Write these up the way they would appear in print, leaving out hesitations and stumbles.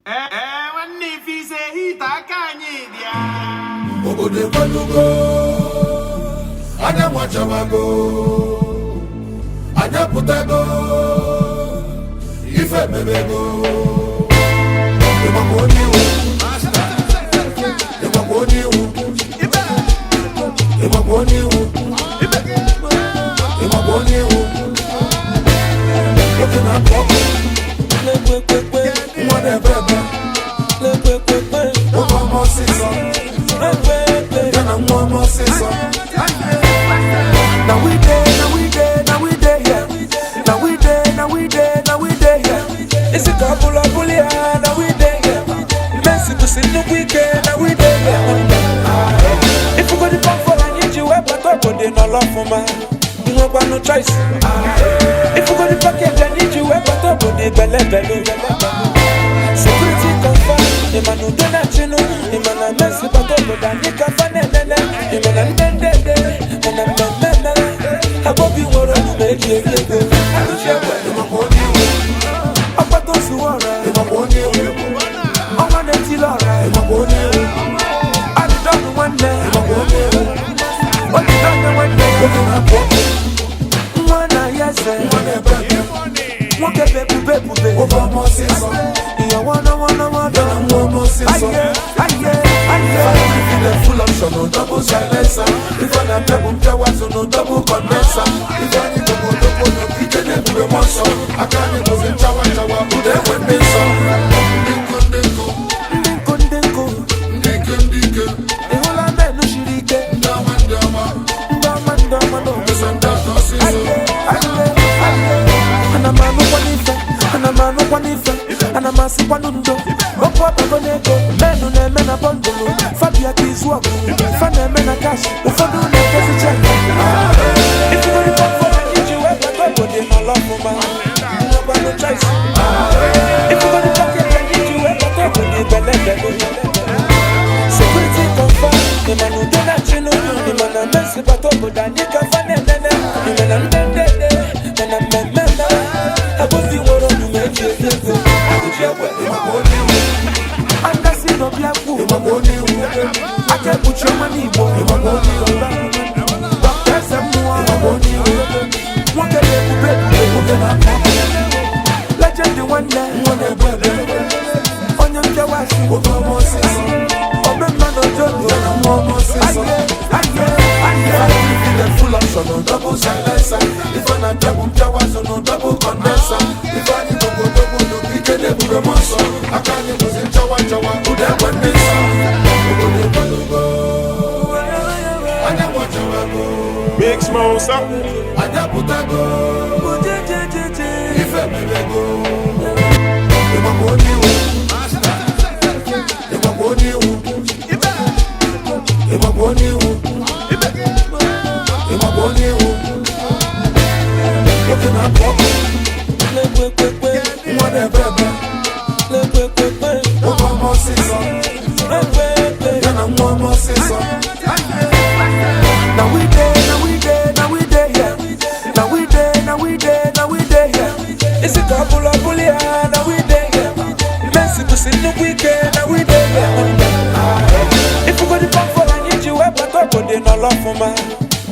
Nwanne ife ise hita aka anyị bịa. Obodo kwalugo, anya mwachawago, anya putago, ife mebego. Imakwoniwu, imakwoniwu, imakwoniwu, imakwoniwu. Looking at Papa, one bebe, over more season. One more season. Now we there, yeah. Now we there, yeah. It's a couple of bully, now we there, yeah. Messi to see the weekend, now we there, yeah. If you got the pump for I need you, but top on the no love for man. You no got no choice. If you got the package, I need you, but top on the belly. Security confirm, the man who don't have you know, the man I mess with, but over the nick of an enemy, the man I'm dead, and I'm not member. I hope you want to make it go. I don't share with you. I'm about to see what I'm on the till alright. I don't one day. What you don't one day? One I yes, one baby. Over more season. One more season. Full option, no double silencer. If I am double powers, no double condenser. If I need to go no kitchen, every monster. I can't go in Chawa, who they went me some. Diko. The whole of them no shirike. Dama. No. Misunderstood season. And I'm a one ife. And I'm a sipanundo. Opo agonego. Menu ne mena bondolo. Fabia kizwaku. Fane mena cash. Ufodu ne kesi check. If you go to pop for I need you, I got to go my love for man. You no got no choice. If you go to pocket, I need you, I got to go belly. Security confirm. The man who don't have you know. The man I mess with, but over the nick of an enemy. The man I'm dead, and I'm a member. I hope you want to make it go. I could share with you. And that's it, don't be a fool. I can't put your money, boy. But there's a more. One can legend the one day. On your Jawasi. Oh, man, no joke. Full option, no double silencer. If I am double powers, no double condenser. If I need to go double, no kitchen, every monster. I can't go in Chawa, who they went me some. Big small song. Anya putago. Ife mebego. Imakwoniwu. Looking at Papa, one bebe, over more season. One more season. Now we there, yeah. Now we there, yeah. It's a couple of bully, now we there, yeah. Messi to see the weekend, now we there, yeah. If you got the pump for I need you, I got up on the no love for man.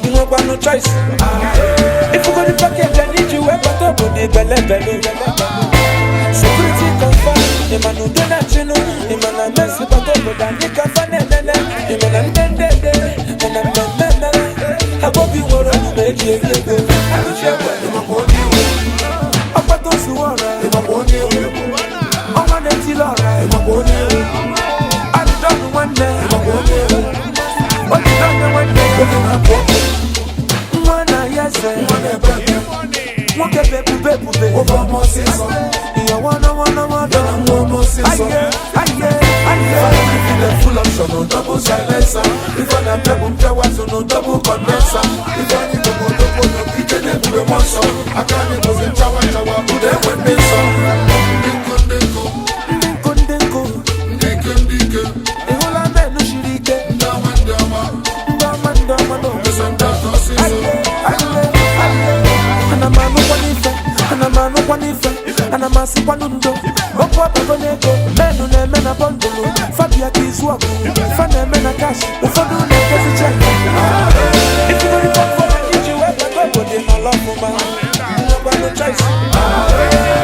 You no got no choice. If you got the package, I need you, I got up on the belly. Security confirm, the man who don't have you know, the man I mess with, but over the nick of an enemy, the man I'm dead, and I'm not member. I hope you want to make it go. I could share with you. I'm about to see what I'm on the till alright. I don't one day. What you don't one day. One I yes, one baby. Over more season. You one more season. Full option, no double silencer. If I am double powers, no double condenser. If I need to go no kitchen, every monster. I can't go in Chawa, who they went me some. Diko. The whole of them no shirike. Dama. No. Misunderstood season. And I'm a one ife. And I'm a sipan manundo. Opo pagonego, menu ne mena bondolo. Fabia kizwaku, fane mena cash. Ufodu ne kesi check. If you go to fuck for my kitchen, where I go, they my love for man. No choice.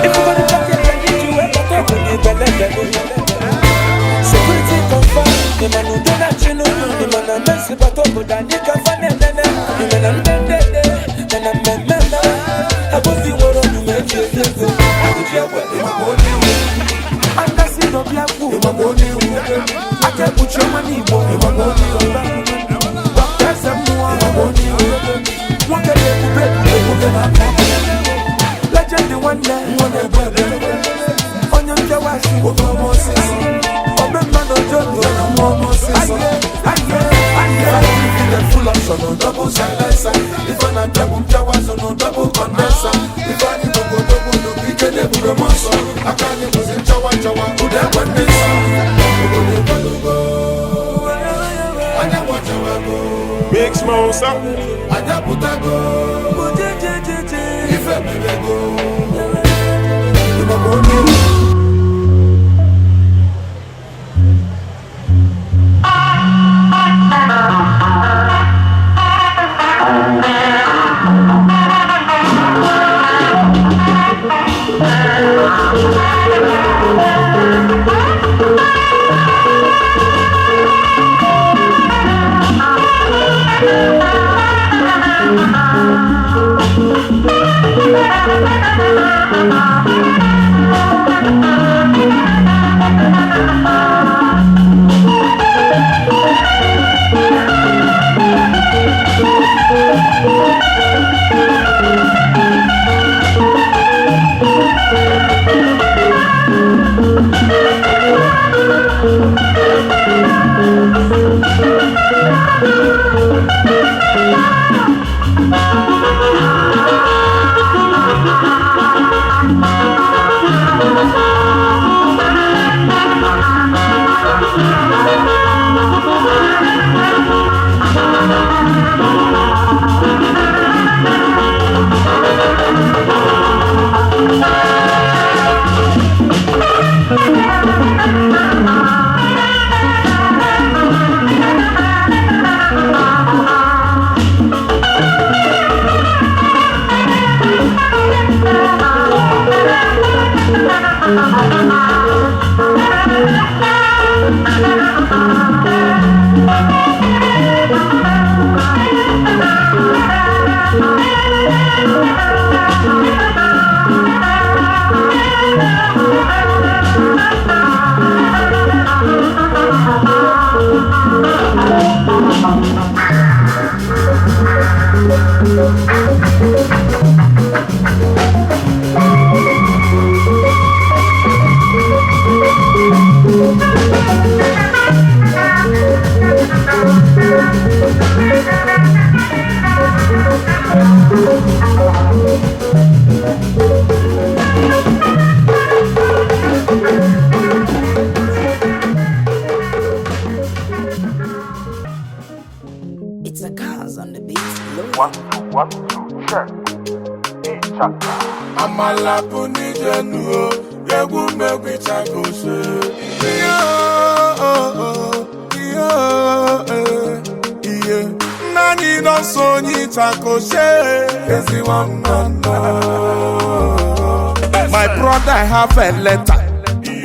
If you go to fuck your kitchen, where I go, they believe. Security confirm, the man who do not you know, the man a messy but over than you can find them. The man a member, I will see what you make you feel. I would hear what they are going to. And that's it, of your food. I can't put your money, boy. Doctors and more. What can they do better? Legend the one there. On your Jawasi, what almost is. Full option on double silencer. If I'm not double jawers on double condenser. If I need to go double, no big and double muscle. I can't use in jawa who that one is. I never want to go. Big small sir. I never put a go. If I never go. It's a cause on the beat. 1, 2, 1, 2, check. Amala puni jenu, regu megwi chakose. Nani no sonyi chakose. Ezi wamana. My brother, I have a letter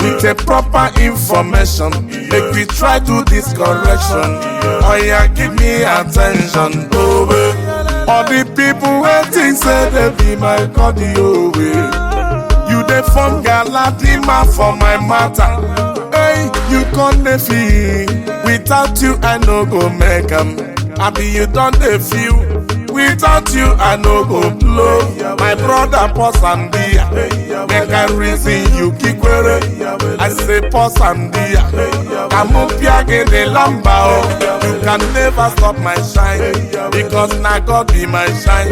with a proper information. Make we try do this correction. Oh yeah, give me attention, oh baby. All the people waiting say they be my cardio way. You dey form galadima for my matter. Hey, you can't feel. Without you I no go make 'em. I be you don't dey feel. Without you I no go blow. My brother pause and beer. Make I reason you kikwere. I say pause and beer. I'm up here the lamba. You can never stop my shine. Because now God be my shine.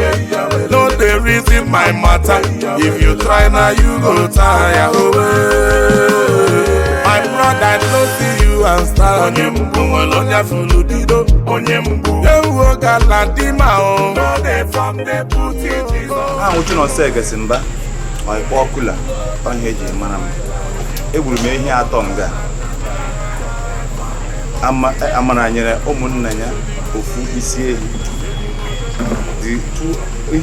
No they reason my matter. If you try now you go tire away. My brother no see you and start. Onya fulu dido. Ewo galadima o. No they from the booty Jesus. Uchu no sege simba ikpọ kula ihe eji mara m. Egburu m ehi atọ nga amara nyere ụmụnna ya ofu isi ehi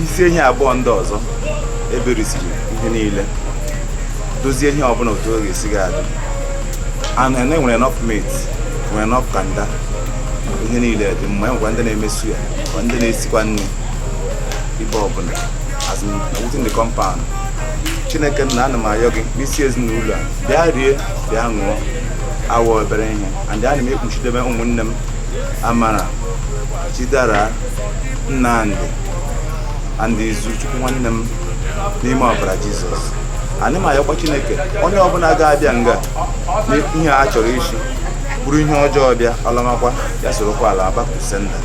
isi ehi abụọ ndị ọzọ eberisiri ihe niile dozie ihe ọbụla otu ọ ga-esi ga-adị and nwere enough meat nwere enough kanda ihe niile dị mma. Enwekwa ndị na-emesu ya kwa ndị na-esikwa nri ibe ọbụla as in within the compound. Chineke nna, ana m ayọ gị n'isi ezinụlọ a bịa rie bịa ṅụọ awọ obere ihe and ana m ekpuchidebe ụmụnne m Amara, Chidara, Nnamdị and Izuchukwu nwanne m n'ime ọbara Jizọs. Ana m ayọkwa Chineke onye ọbụla ga-abịa nga ihe a chọrọ isi bụrụ ihe ọjọọ bịa ọlamakwa ya sorokwa ala Abakụ senda.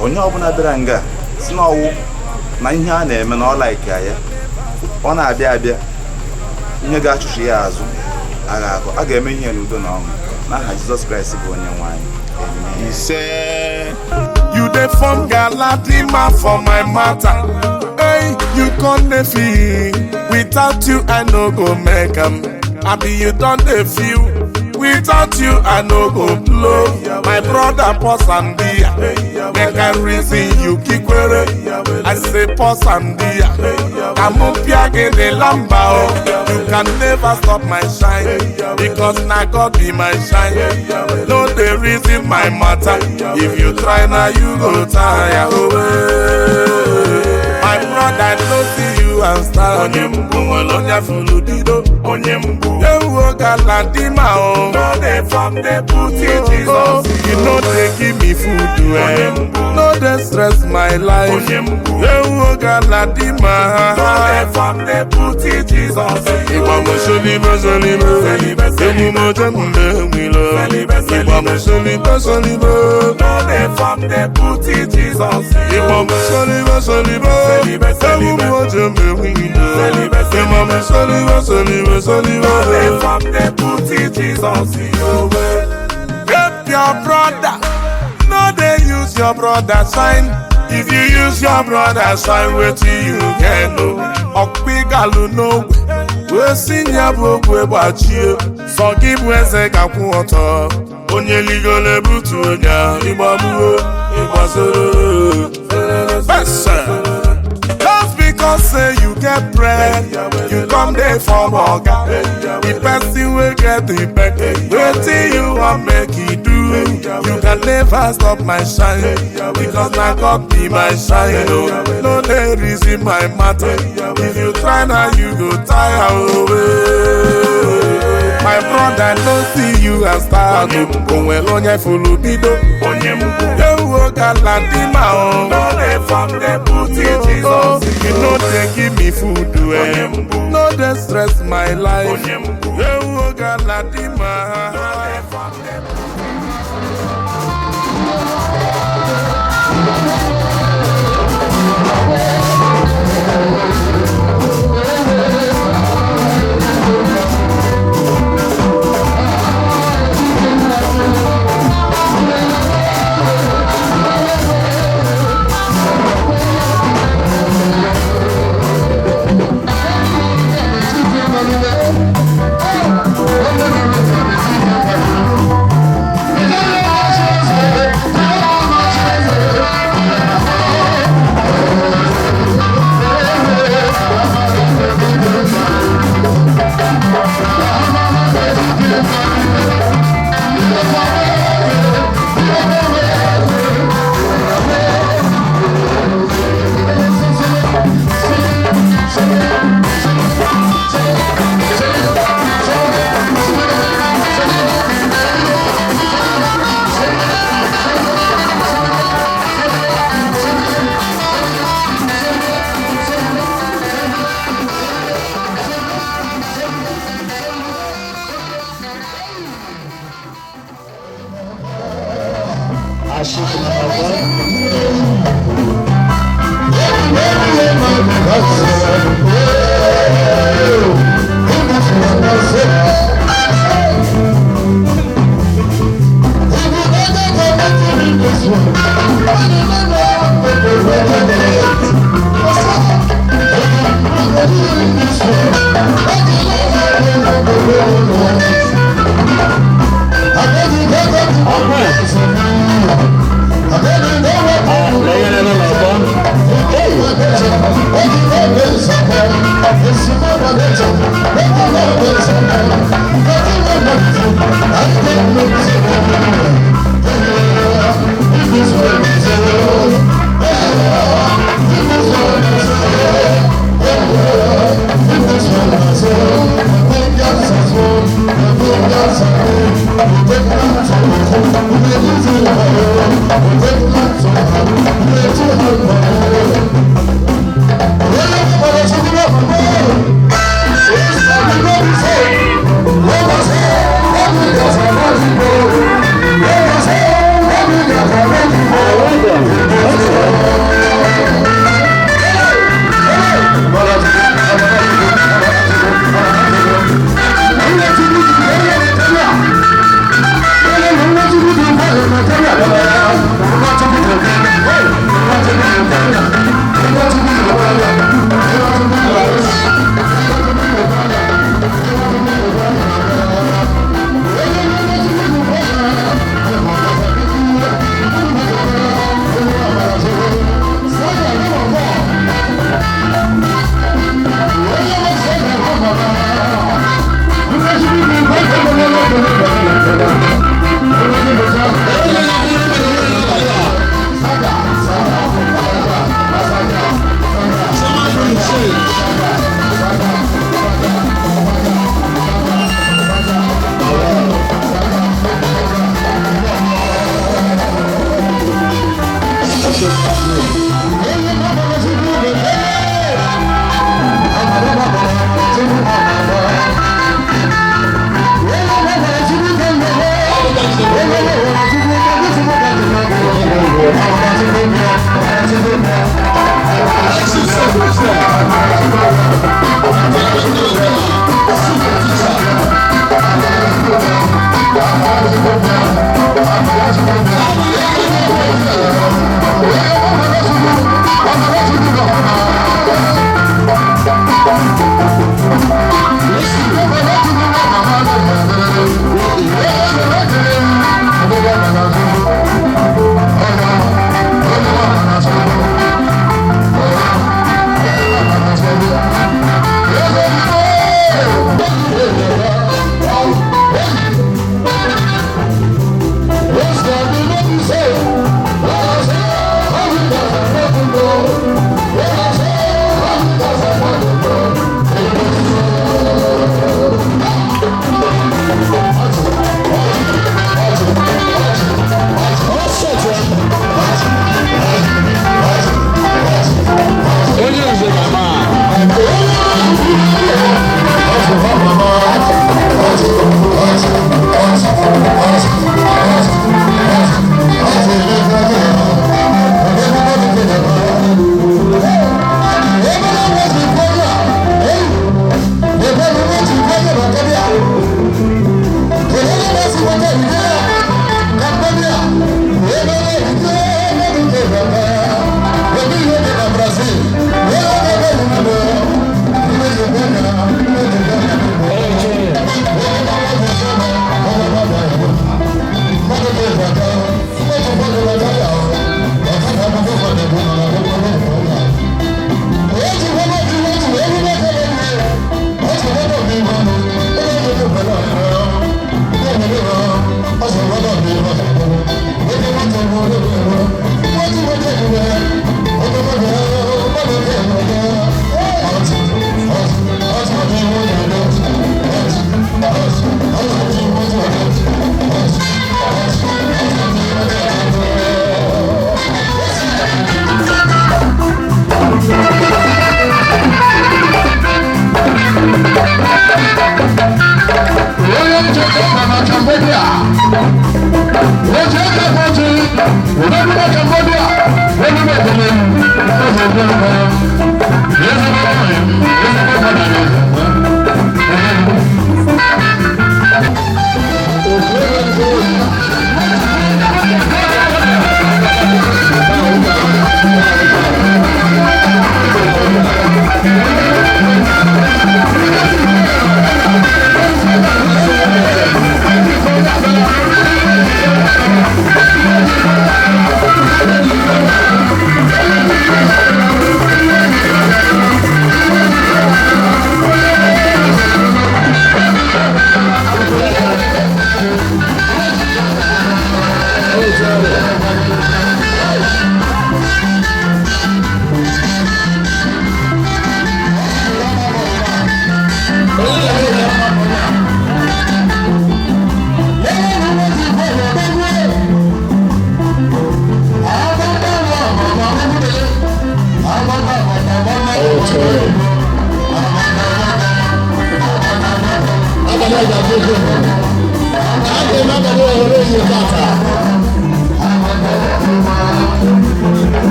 Onye ọbụla bịara nga si n'ọwụ na ihe a na-eme na ọla ike ya ọ na-abịa abịa ihe ga-achụchi ya azụ a ga-eme ihe n'udo na ọṅụ n'aha Jizọs Kraịst bụ onye nwe anyị. He said, you dey form galadima for my matter. Hey, you can't feel. Without you, I no go make 'em. Abi you don't feel. Without you, I no go blow. My brother, pause and dear. Make a reason you keep query. I say pause and dear. I'm up here in the lamba. You can never stop my shine. Because now God be my shine. No, the reason my matter. If you try now, you go tire away. My brother, no see you and stand. Onye fulu dido, onye mbu. Ewo galadima o. No dey from the booty Jesus. You know they give me food to eat. No dey stress my life. Ewo galadima. No dey from the booty Jesus. Igbo mo solibe solibe. Ewu mo jembe wilo. Igbo mo solibe solibe. No dey from the booty Jesus. Igbo mo solibe solibe. Ewu mo jembe wilo. Igbo mo solibe solibe. From the booty, Jesus, help your brother. No, they use your brother sign. If you use your brother sign, wait till you can know. Okbigalu no we sing ya bogwe bachi. So give weze kakuoto. Onye ligole butu onya. Ibabu, ibasoro. Because say you get bread, you come there for burger. The person will get the back. Wait till you want make it do. You can never stop my shine. Because now God be my shine. No, there is in my matter. If you try now, you go tire away. My brother, no see you and start. Onye fulu bido. Ewo galadima o. No dey from the booty Jesus. You know they give me food to eat. No dey stress my life. Ewo galadima. This one.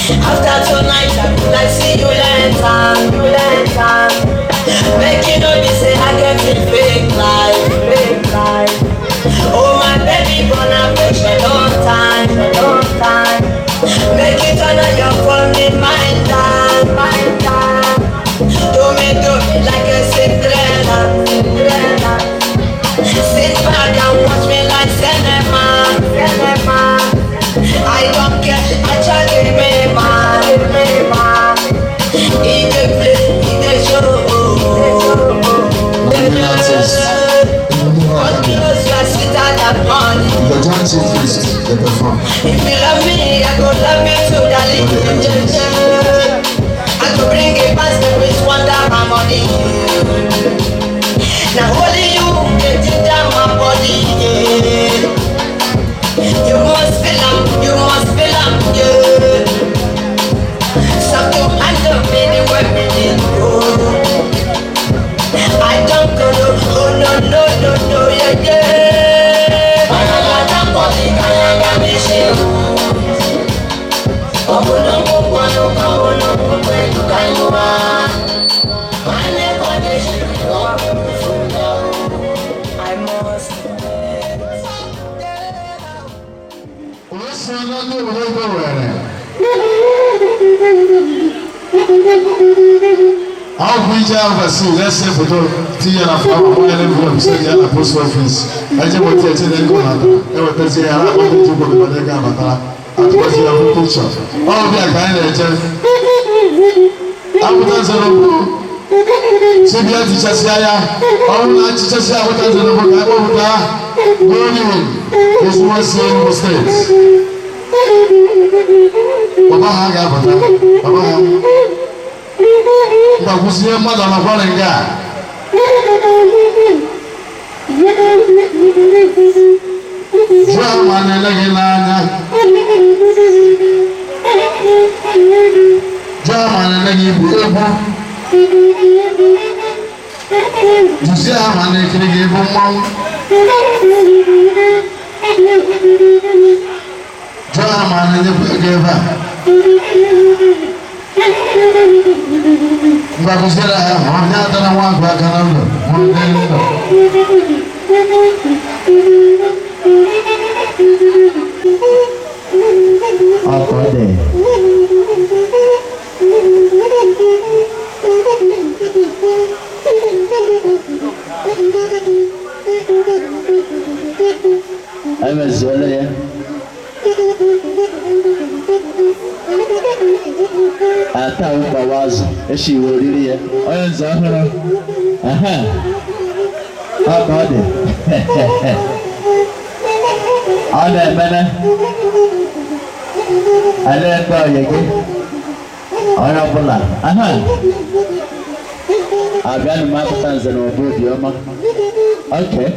After tonight, I would like see you later. Make you know me say I get it fake life. Oh my baby, gonna make a long time. Make it on your phone in my time. Do me like a Cinderella. Sit back and watch me like cinema. I don't care, I try to be man. He can play, he can show. If you love me, I go love you too, darling. I go bring I'll be overseas. Let's say for tea and a family, say the post office. I just want to tell you that I want to say I want to go to the Gamma. I was here for picture. All the kind of I'm going to say, the teacher say, all the teachers say, what is the going is one same mistakes. Baba Hagabata, Baba. But who's your mother? My father, God. Drama and Legilana. Drama and Legilana. You see, I'm an Legilana. Drama and Legilana. Bakustera hanyata na wangu akanalo mwenendo akode amezola ya ata umba wazo eshi woririe oyo nzahara aha akode ada mena ada ko yege oyo bula aha abian ma Tanzania obodi oma okay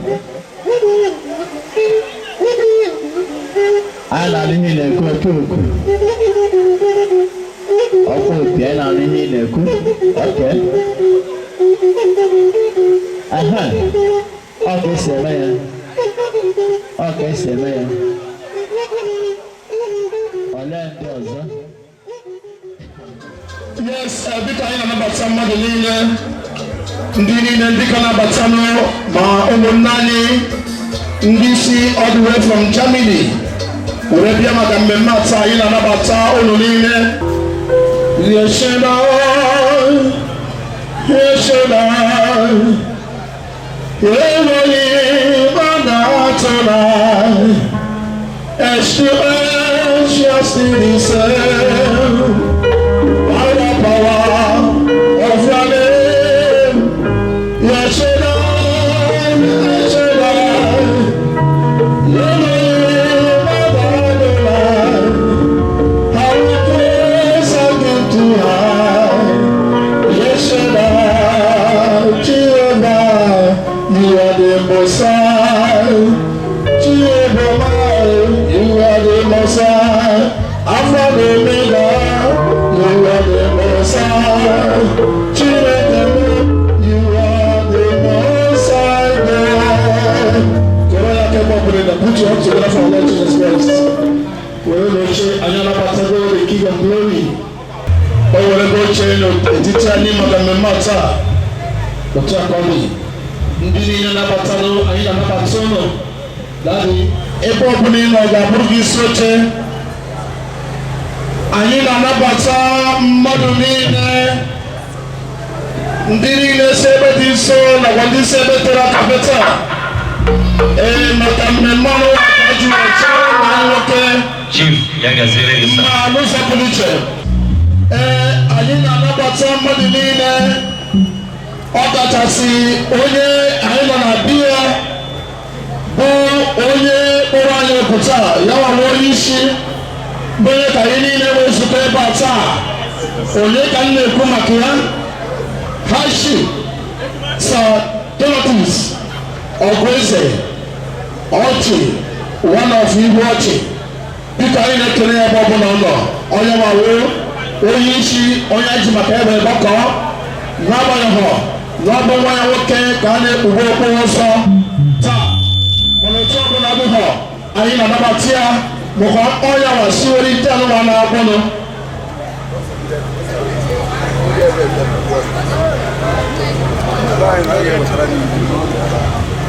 ana nihi na ko tuku okay piano nihi na ko okay aha okay semaya ole ndozo yes bika ina nabata mmadụ niile ndị niile dịka nabatano ma ụmụnnani ndị si all the way from Germany were bịa maka mmemme ata anyị na-anabata ụlọ niile yesheda enweghị bada atụla eshiyasirise Put your hands together for our Lord Jesus Christ. Wherever you are, the King of Glory. Oh, wherever you are, the teacher name of the Mata. Dr. Kwame. Ndini na nabatano, aina nabatono. Daddy, ebo buni na gabugi soche. Aina nabata madunine. Ndini na sebe diso na wandi sebe tera kapeta. Madame Mano, Chief, Yagazere, Manusa Police. Alina Nabata Madinine, Okatasi, Oye, Aina Nabia, Bo, Oye, Oranje Kuta, Yawa Worishi, Boye Kaini, Nesupe Bata, Oye Kane Kumakia, Hashi, Sir Timothy's, Ogweze, Ochi, one of you watching. Because in a clear bubble on Oya Wawo, Oyishi, Oyaji Makebe Boko, Nabayaho, Nabawaya Woke, Kane, Uwoso, Ta, Monotobo Nabuho, Aina Nabatia, Moho Oya was Suri Telwana Bono.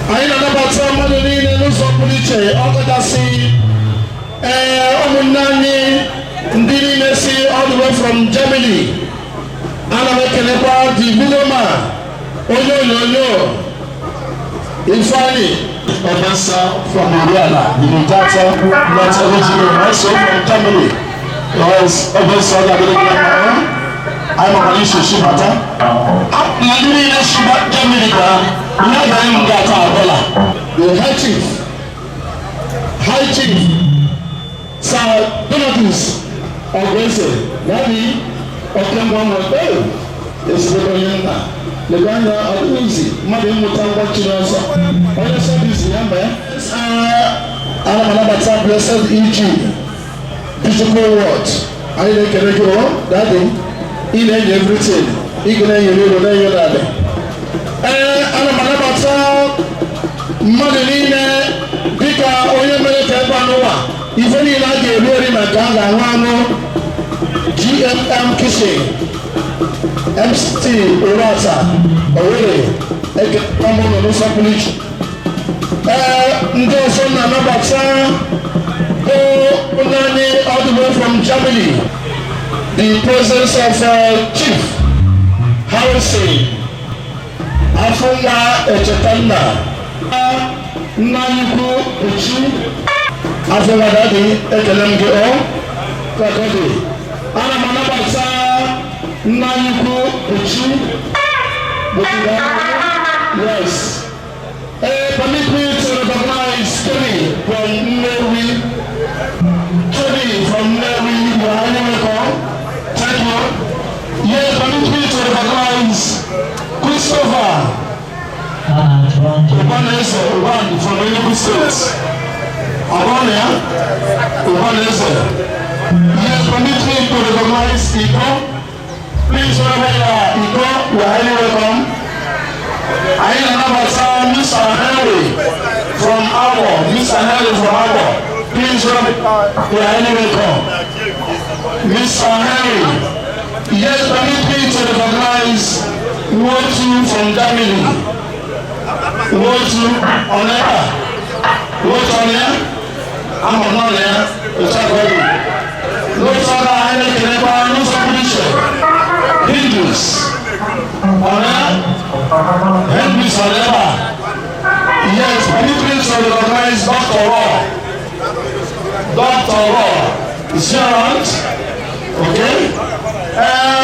Aina nabata manini nuso puliche okadasi omunani ndini nesi all the way from Germany ana m ekelekwa the video man onye onyonyo Ifeanyi Obasa from Oriana, the Mutata, not original, also from Germany. Yes, Obasa Gabriel. I'm a Malaysian Shibata. I'm doing a Shibat Germany. Never even got our the High Chief, Sir Donatus, Ogwese, Nani, Okabia, it's the Oriana. The Ghana are easy. Madam Mutanga Chinosa. When I said this, remember? I'm another blessed EG. Physical what? I can go, daddy. In everything. Ignorant, you know, your daddy. I'm another Madeline, Bika, Oyemele Panoa. Even in I gave you my gang, GMM Kissing. MC Urata, Away, Common on Usa Police. Ndoson Nabata, Nani, all the way from Germany. The presence of Chief Harrison, Afunga Echetanda, Naniku Uchi, Afunga Daddy, Ekelemgeo, Kakodi, Anamanabata. Naniku Uchi, yes. Permit me to recognize Tony from Newi. Tony from Newi, you are welcome. Thank you. Yes, permit me to recognize Christopher Obanese, Oban from Enugu State. Obanese, Obanese. Yes, permit me to recognize Igbo. Please, wherever you are, you are highly welcome. I am Mr. Henry from Abo. Mr. Henry from Abo. Please, you are highly welcome. Mr. Henry, yes, permit me to recognize Wotu from Germany. Wotu on air. Wotu on air. I'm on air. It's a good. Wotu on air. No submission. Hindus, Hindus forever. Yes, permit me to recognize Dr. Raw. Dr. Raw is here around. Okay?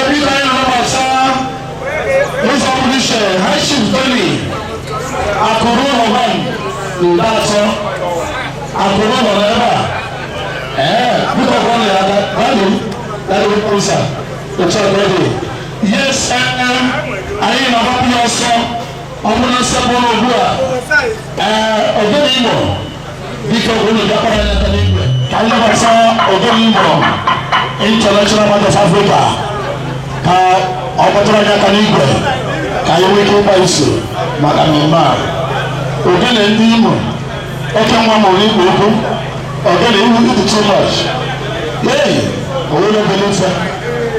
This line number, sir. This opposition, High Chief Tony. Akuru Oban. That's all. Akuru forever. People call it value. That will answer. It's already. Yes, I am happy also. I'm going to step on over. Igbo. Because we will get on the Igbo. I never saw Igbo. International Bank of Africa. Igbo. Can you wake up by you? Madam Imam. Again, Igbo. Okay, one more Igbo. Again, you do too much. Yay! I will not believe that.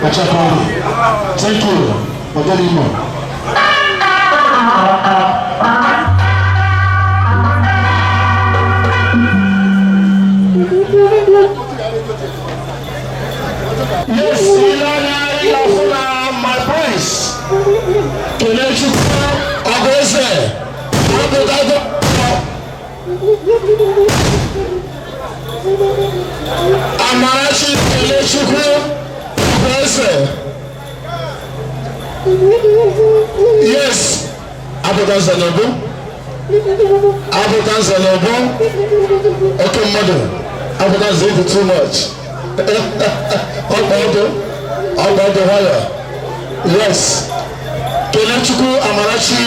Thank you for getting more. Yes, Ilana, my voice. Chinyereugo, Ogwese, Amarachi, Chinyereugo. Yes, Africans are noble. Africans are noble. Okay, mother. Africans eat too much. About the higher. Yes. Chinyereugo, Amarachi,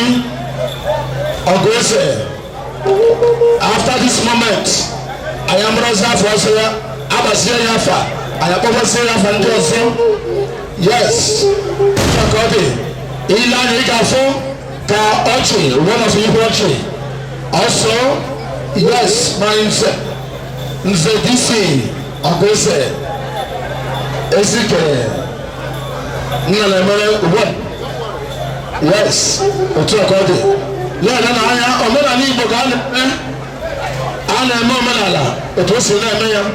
Ogwese. After this moment, I am Rosa for Abasia Yafa. I am over from Johnson. Yes. Ilan Igafo, Ka Ochi, one of you watching. Also, yes, my Nzedisi, Ogwese, Ezike, Nyalemere, what? Yes, Otuakodi. Yeah, then I am a man Igbo Ghana. I am a man. It was in the mayor.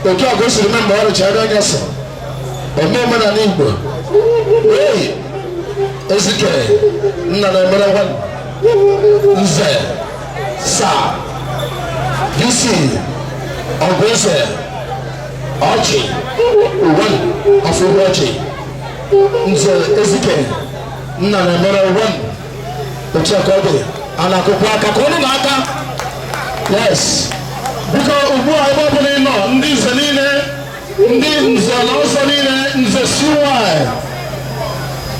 The dog goes to remember all the child, I guess. But no man Igbo. Hey, Ezike, Nana Merawan, Nze, Sa, DC, Ogwese, Archie, one of Uwachi, Nze Ezike, Nana Merawan, the Chakode, Anakopaka Konaka. Yes, because Ubu I open no, Ndizanine, Ndizalozanine, Nzesuai,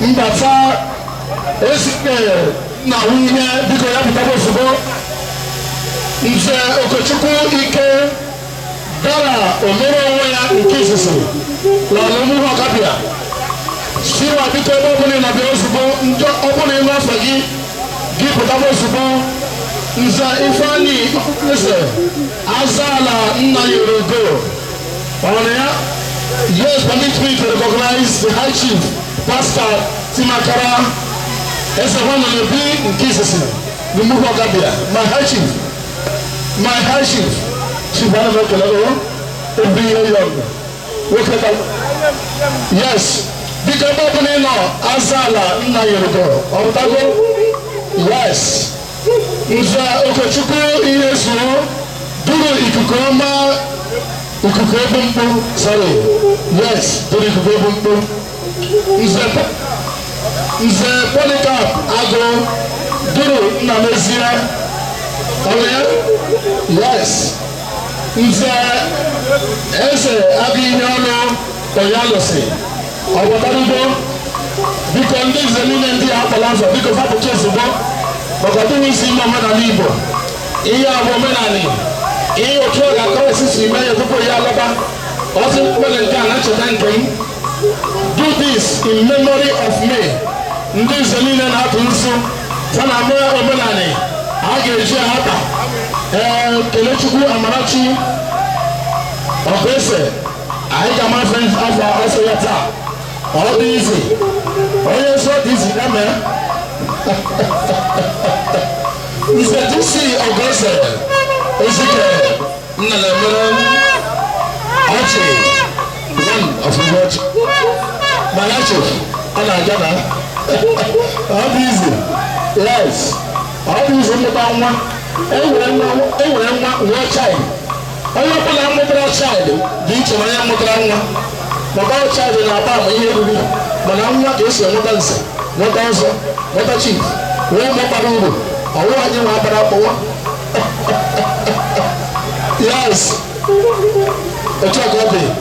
Mbata, Ezike, na winye, because ya pitabo subo, Nze Okochuku Ike, Dara, Omero Oya, Nkisisi, la Umuhu Okabia. Siwa because open na bio subo, Njo open no fagi, Gi pitabo subo, Nza Ifani, listen, Azala Chinyereugo. Yes, permit me to recognize the High Chief, Pastor Timakara, as the one on the big in Kisses, the Umuhu Okabia. My High Chief, Chief Wanamakalaro, every year young. Yes, because opening now, Azala Chinyereugo. Yes. Nza Okachukwu Iyesu duru ikukoma ukukebumbu sorry yes duru ikukebumbu Nze Polycarp Ago duru Nnamezia yes Nze Eze Aginyolo Oyalosi Ọgbọ̀tàdúgbò bíkọ ndị Nze niile ndị akpọlanza bíkọ fapụcha ozugbo Bọ̀kọ̀tù ní sí mọ̀mọ́ náà ní Igbo. Iye àwọn omenani. Iye òtún ọ̀gá kọ́ sísì mẹ́yẹ púpọ̀ yá lọ́ba. Ọtí pẹ̀lẹ̀ nǹkan ànáchọ̀tà nǹkan. Do this in memory of me. Ndị Nze niile na-atụ nsụ. Sana mee omenani. A ga-eji ahata. Kelechukwu Amarachi. Ọ̀gbẹ́sẹ̀. Anyị ga-amafe afọ ọsọ ya taa. Ọ dị izi. Onye nsọ dị izi eme. Mr. DC Ogwese, Ezike, Nana Merawan, Archie, one of the watch. My Archie, Anagana. How easy? Yes. How easy in the Bama? Everyone, one child. All of them are mother child. Beach of my mother. My child in our Bama, here. Manama is a mother. What also? What a chief? Where my barungo? Or what you want about? Yes. A chocolate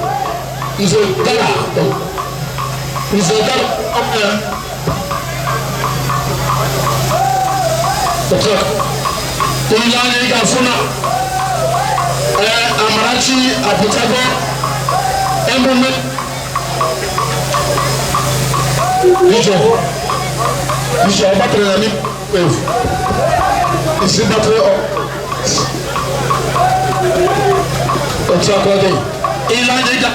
is a dollar. Is a dollar. The clock. The Ilani Gafuna Amarachi Apitago Emblem. Bishop battery na mi wave. Isi battery up. Otu akọde. Ila nyiga.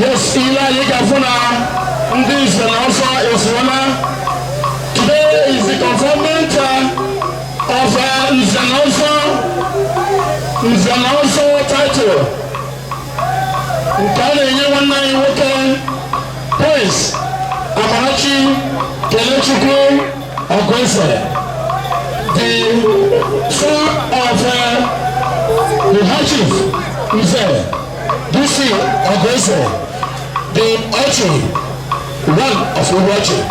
Yes, Ila Yigafuna, this and also is one. Today is the conferment of Nzanoso title. Nkane Yewana Iwoke, Prince Amarachi Kelechukwu Ogwese, the son of the High Chief Nze DC Ogwese, the Archie, one of the watching.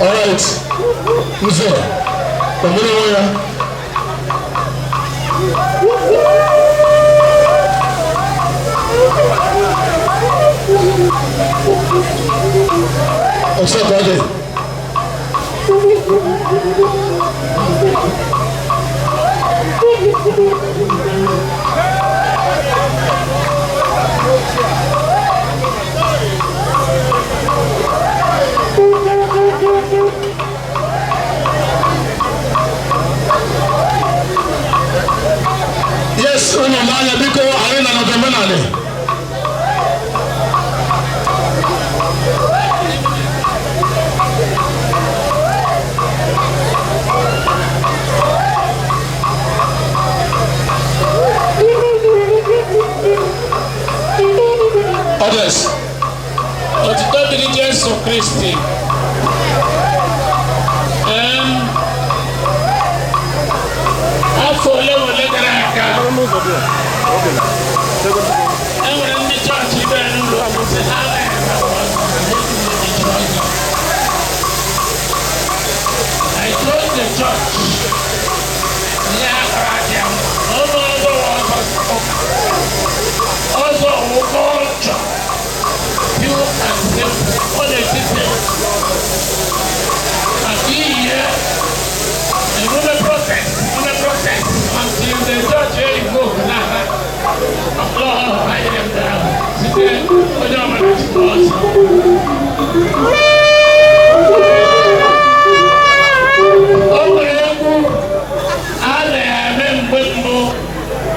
All right, Nze, Omeroya. What's up, buddy? Others. Otito diligence of Christi. Afọ ole gara aga. Enwere ndị chọọchị ibe n'ụlọ akwụsị ha I told the church, OZO culture, pure and simple, unexistent. And here, and on the process, until the church here go now. Oh, I am down. Sit there, put on my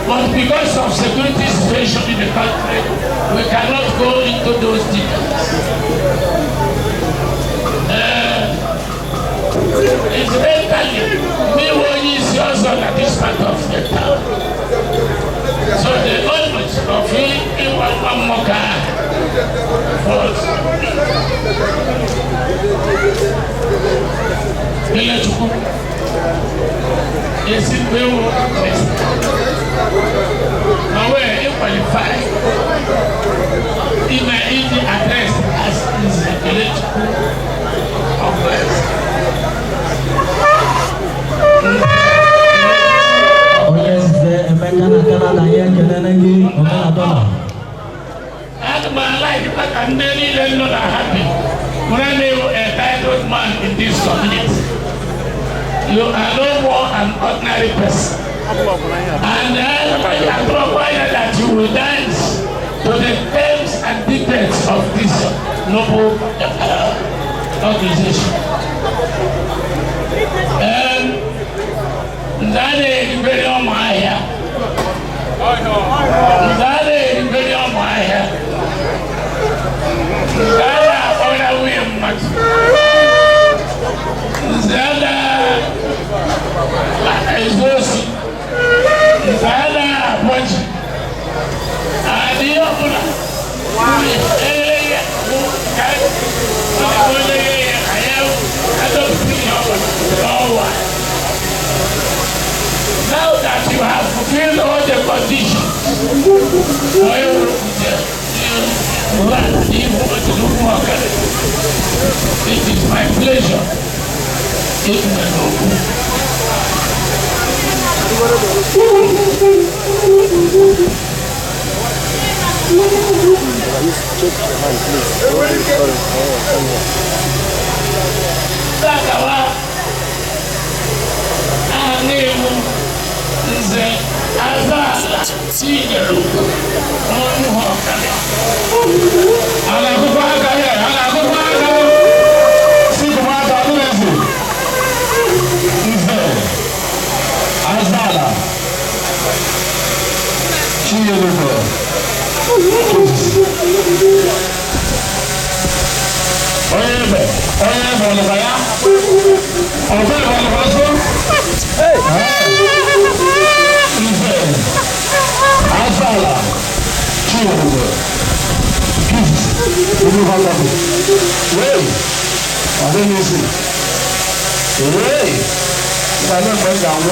but because of security situation in the country, we cannot go into those details. Incidentally, me is also at this part of the town. So the owners of it one more car. Yes, it will. Now, where you qualify in my Indian address as is electrical offense. Oh, yes, the American and my life, like I'm really not happy. When I knew a titled man in this community. You are no more an ordinary person. And I require that you will dance to the terms and details of this noble organization. That is very on my hair. That is very on my hair. That is much. Exhausting. Zada punch. Adio pula. Now that you have fulfilled all the conditions, it is my pleasure. AZALA, Chinyereugo, Umuhu, Okabia. AZALA, Chinyereugo. AZALA, Chinyereugo. Wait, I didn't listen. Wait, I don't know down.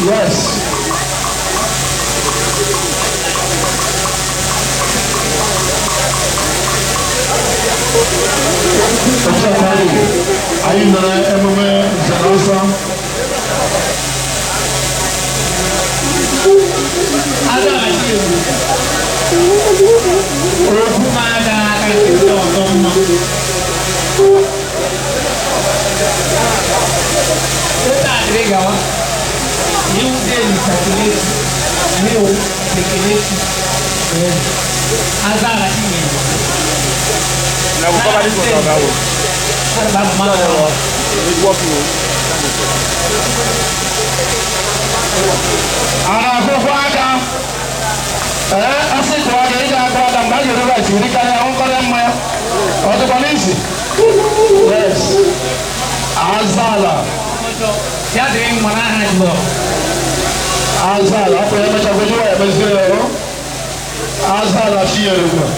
Yes. Anyị nọ n'emume Jerusa. Okwu na-aga aka nke ọzọ mma. You did calculate, you calculate, AZALA Na kutoka hizo kwa gao. Anakufuata. Asikuage ila kwa ambayo roba shirika ya ongole mmoja. Watu polisi. Yes. AZALA. Yadring manaha hizo. AZALA hapo yamechagua yamezero. AZALA Chinyereugo.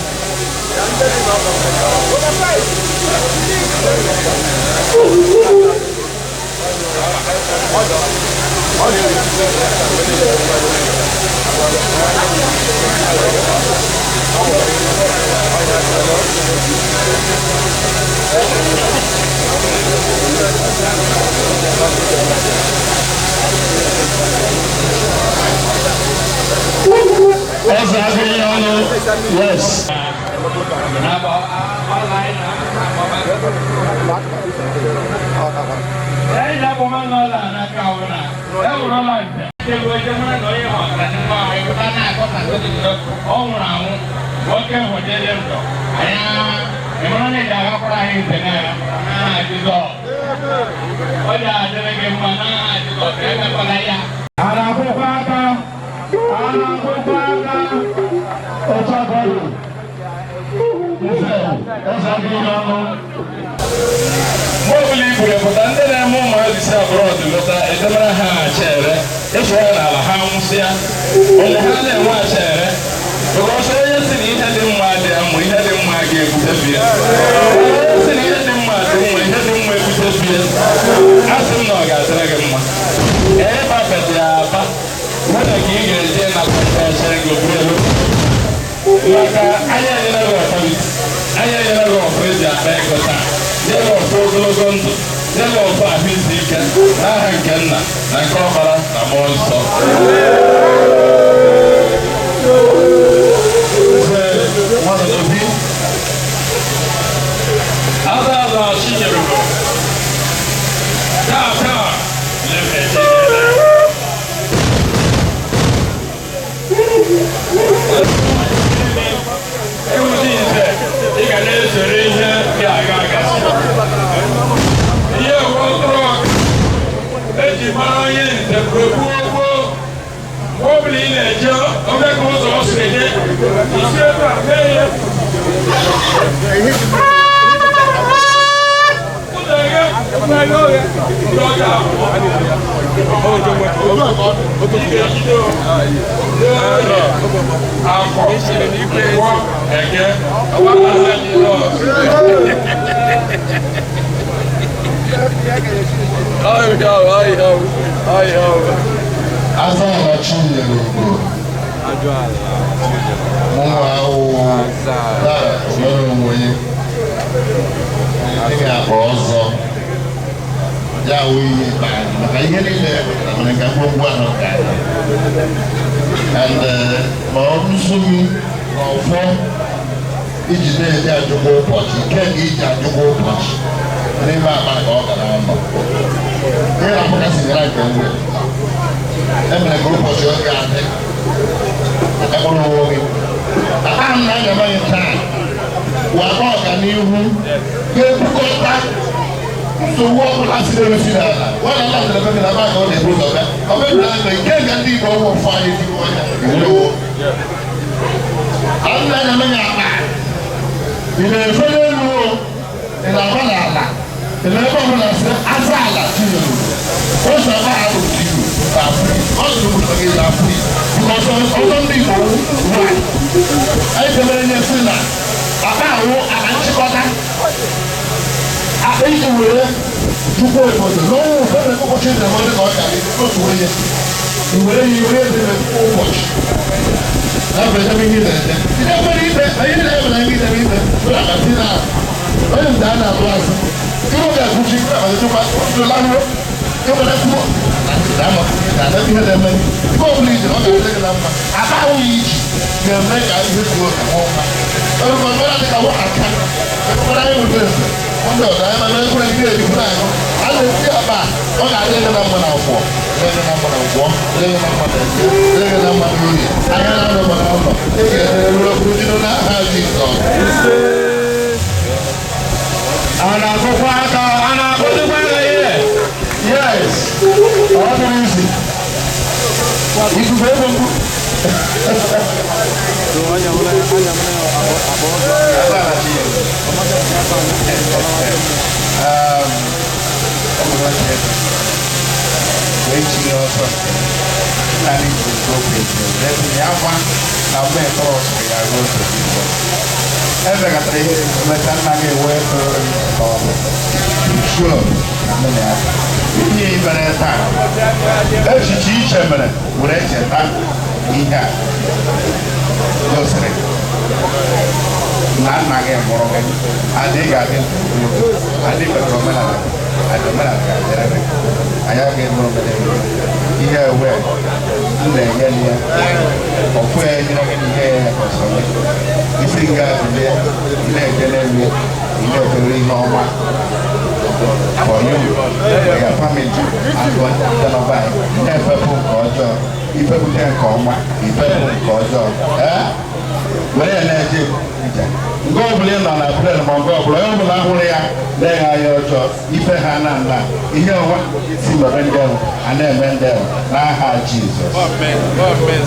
Yes. Mobili bure pụta ndị na-eme ụmụazị si abroad lọta edemara ha achere ịchọrọ n'ala ha nwụsịa onye ha na-enwe achere ọsọ onye si na ihe dị mma dị amụ ihe dị mma ga-ebute bie onye si na ihe dị mma dị mma ihe dị mma ebute bie a sị m na ọ ga-adịrị gị mma ebe apịtị ya aba mụ na ka ị ga-eje na achere gị oburu elu maka anya enyere gị ọtọliti anya enyere gị ọfụ eji akpa ego taa nye gị ọfụ ogologo ndụ nye gị ọfụ ahụ isi ike n'aha nke nna na nke ọkpara na mmụọ nsọ Obi AZALA Chinyereugo taa ị ga na-esere ihe dị aga agasị ihe ọtụrụ eji mara onye nze gbuo ọbụla ị na-eje oge ka ụzọ ọ siri dị isi ebe a mee ya AZALA Chinyereugo. OZO. Ya we and ma ọ nsogbu ma ọfọ iji na-ede ajụkwa ụbọchị nke ga iji ajụkwa ụbọchị n'ime akpa ka ọ gara ọnọ ihe na-apụkasị gara nke mgbe emere ka ụbọchị oge adị ekpụrụ onwe gị aha m na-agaba gị taa wakpa ọganihu ga-ebukọta nsogbu ọbụla siri esi n'ala nwana ala telefon na aka ọ na-ebu ụzọ bịa ọ bụrụ na nke ga ndị Igbo ọgwụ ụfọ anyị ezigbo ọnya iwulewo a na-anya ya akpa ị na-efe n'elu ị na-agba n'ala ị na-ebe ọbụla sị AZALA Chinyereugo ụzọ ebe ha bụ Chinyereugo ọ zụrụ ụzọ gị na-afụ ọzọ ndị Igbo nwanyị anyị debere nye si na akpa ahụ ala nchịkọta akpa iji were chukwu obodo n'ọnwụ ụfọdụ ụbọchị na-enwe ka ọ ga-adị otu onye iwere ya iwere edebe ụbọchị na-abụrịta ihe na-ede ihe nwere ibe anyị na-ebere ihe idebe ibe ụlọ akasị na onye mgbe a na-atụ azụ ihe ga-agụchi abalịchekwa ụlọahụrụ ịwere kwuo ihe na-eme nke ọbụla iji ọ ga-adị gị na mma akpa ahụghị iji ga-eme ka ihe zuo ka nwa ọma ọrụkọ mara dịka nwa aka ekwere anyị nwere eze ndị ọzọ anyị na ekwere ndị ejikwu anyị a na-esi akpa ọ ga-adị gị na mma na ụkwọ dịghị na mma na ụkwọ dịghị na mma na eze dịghị na mma na oyi anya na-anọ mma na ụlọ ị ga-erere okwu dị n'aha Jizọs a na-akụkwa aka a na-akụzikwa aka ihe yes ọ dịrị isi ikuku ebe mkpu ihe ibere taa echiche iche mere were cheta ihe a gosiri na nna gị mụrụ gị adịghị adị adịghị omenala omenala ga-adịrị anyị agaghị eme omenala ihe ewe m na-enye ya ọfụ ya nyere gị ihe ya kọsọrọ isi nga bilie na-ekele nri na-ekele ihe ọma for you, for your family, and for the body. Never put culture. If you can come, if you put culture, where energy? Go blame on a prayer, my God, blame on Ahuria, then I your if I had none, if you want to see my vendor, and then vendor, now Jesus. God bless.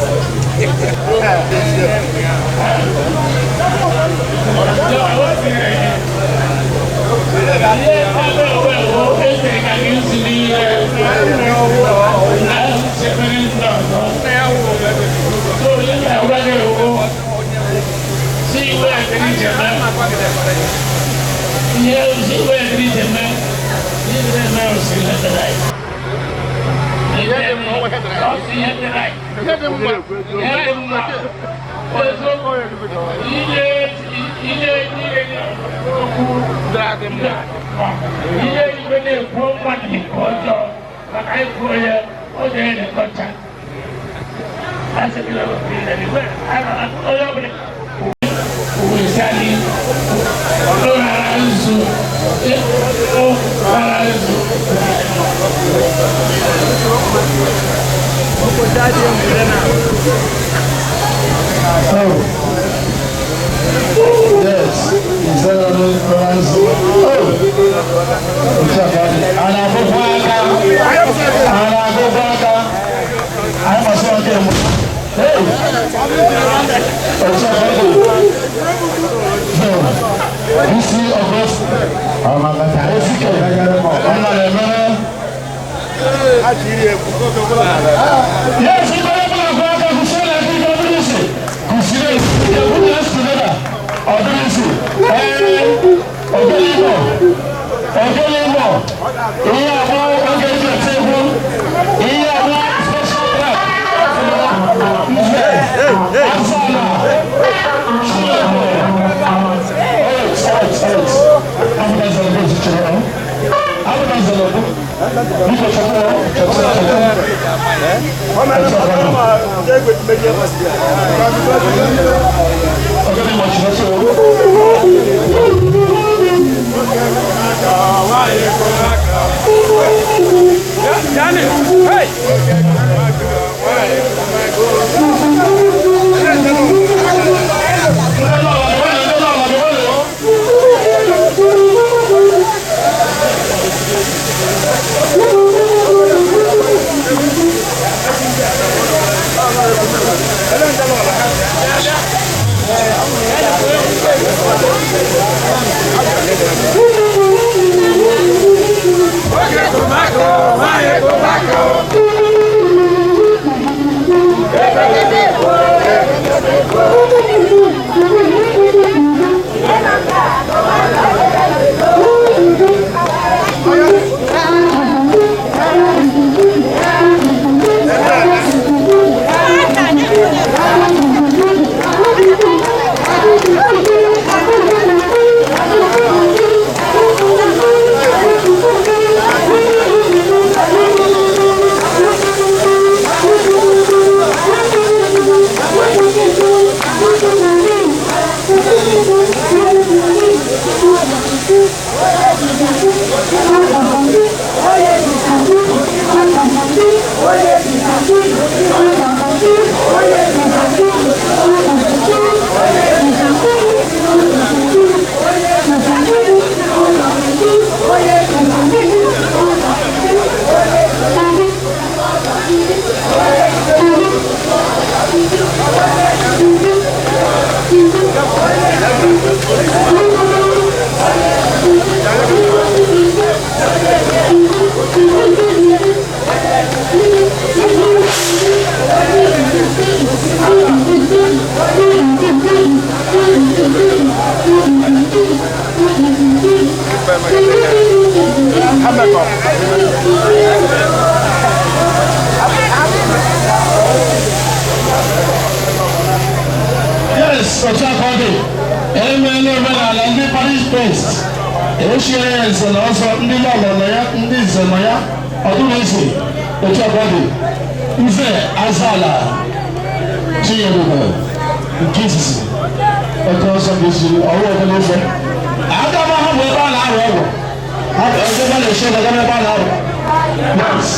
Yes, is that Yes, Ochakode. Ndị Paris Post. Ese na ọsọ ndị lọlọ ya, ndị nze na ya, ọdụmesi, Ochakode. Nze Azala. Chinyereugo. Nke izizi. Oke ọsọ ga-esiri ọrụ ọbụla ife. Aga m ahụ bụ ebe a na-arụ ọgwụ. Ha bụ ebe a na-eche ebe a na-arụ. Yes.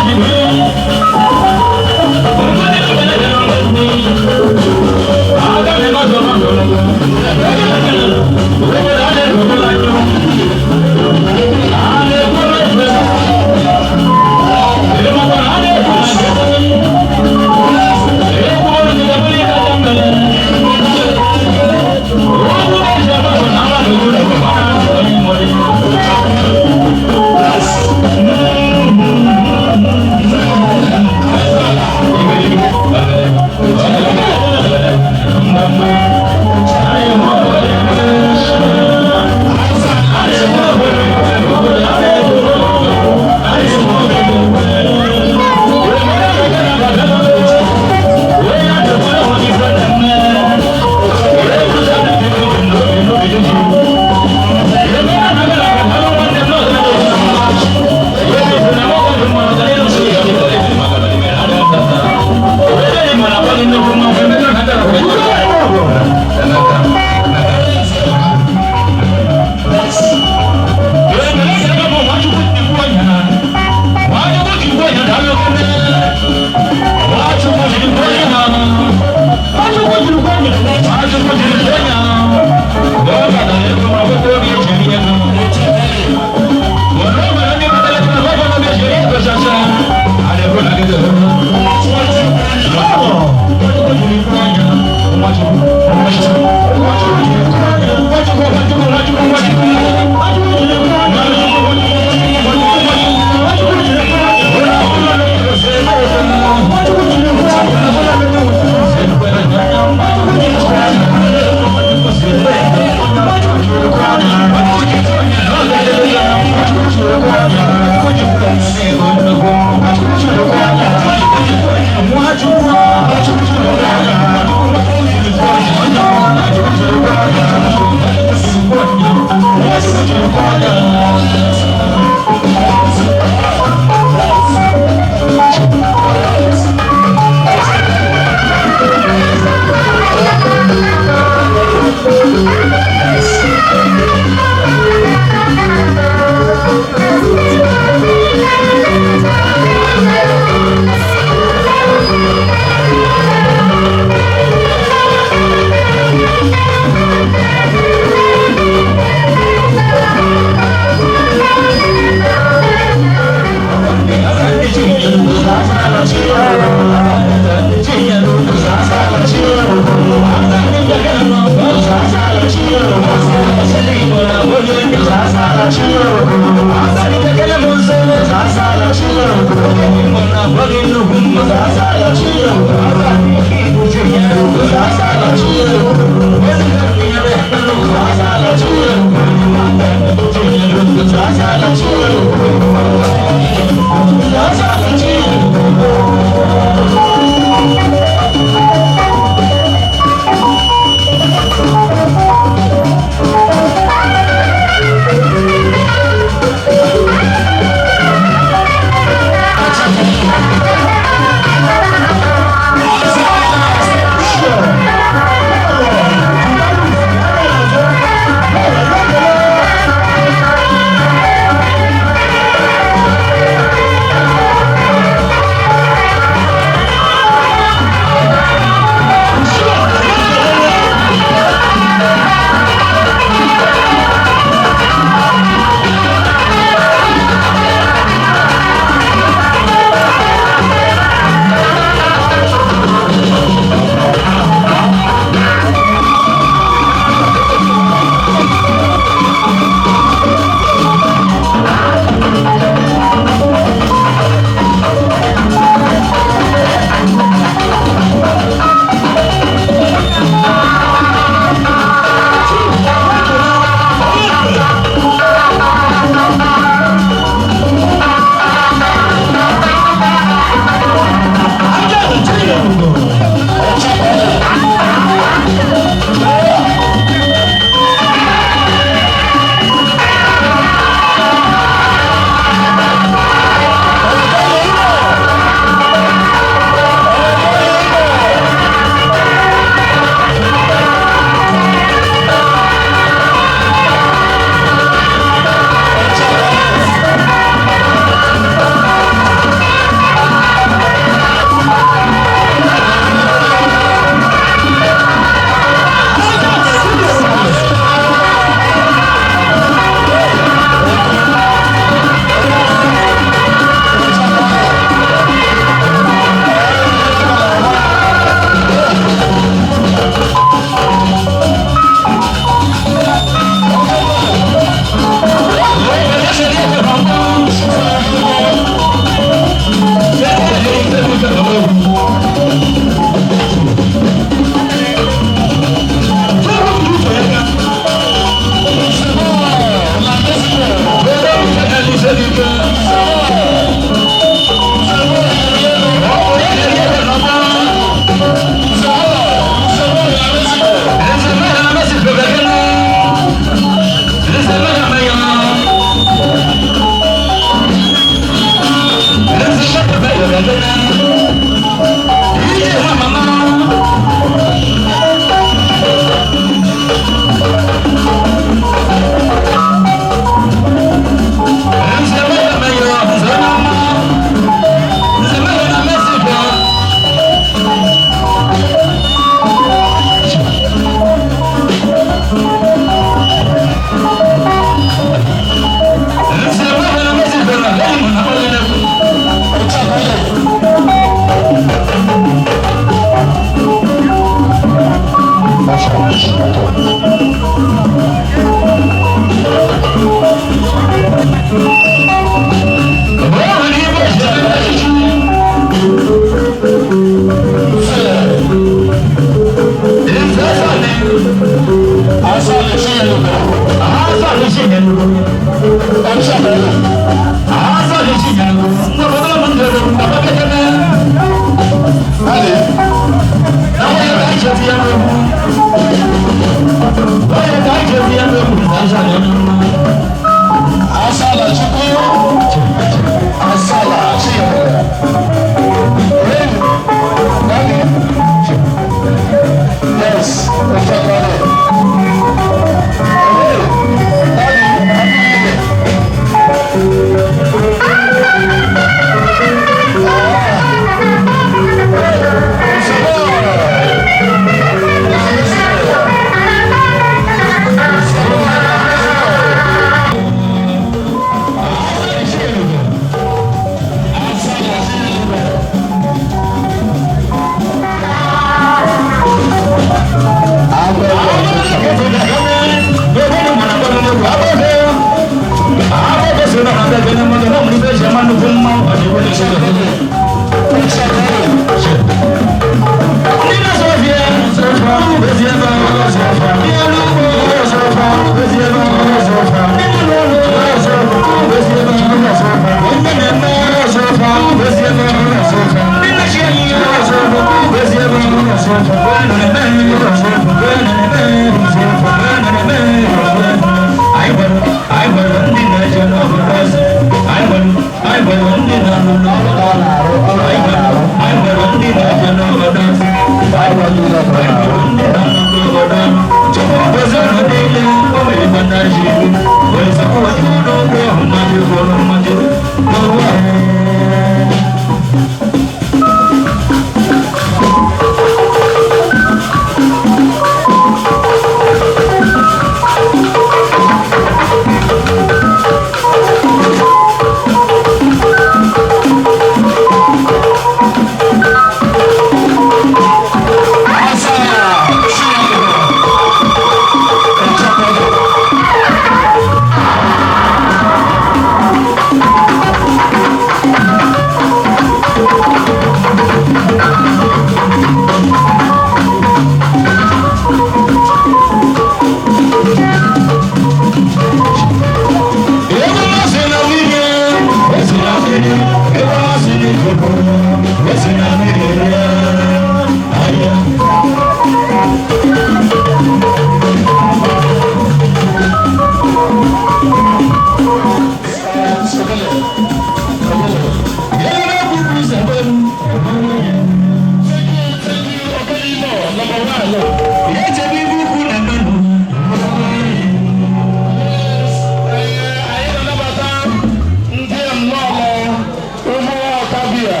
Okabia,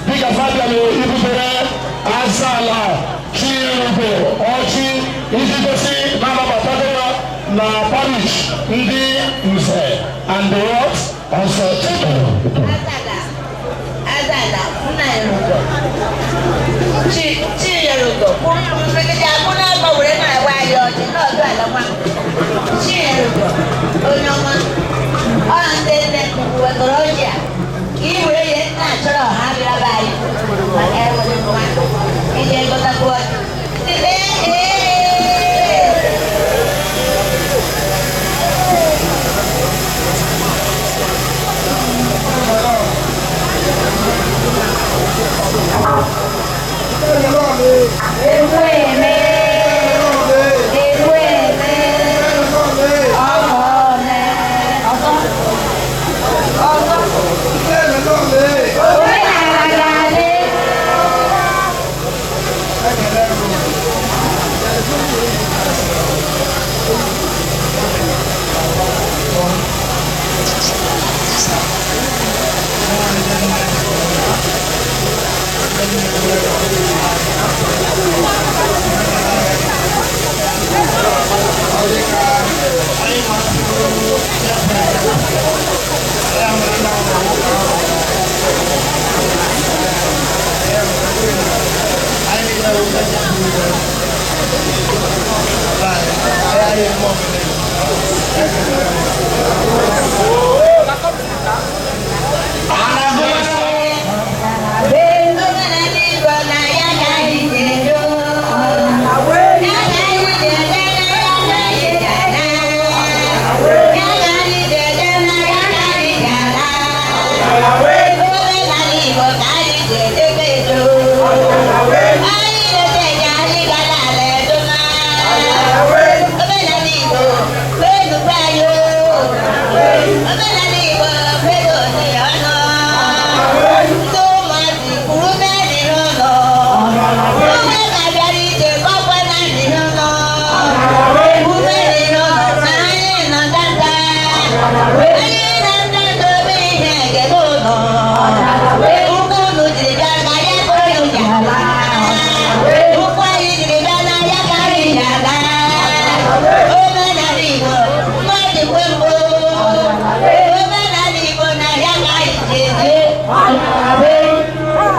big Okabia, AZALA, Chinyereugo, Ochi, Ijigosi, Mama Batagora, na Parish, Ndi, Muse, and the what? Also, AZALA, Chinyereugo. Chinyereugo, Chinyereugo, Onyoma, on the Rosia. He will get natural, have your body. Whatever you want. He didn't go to work.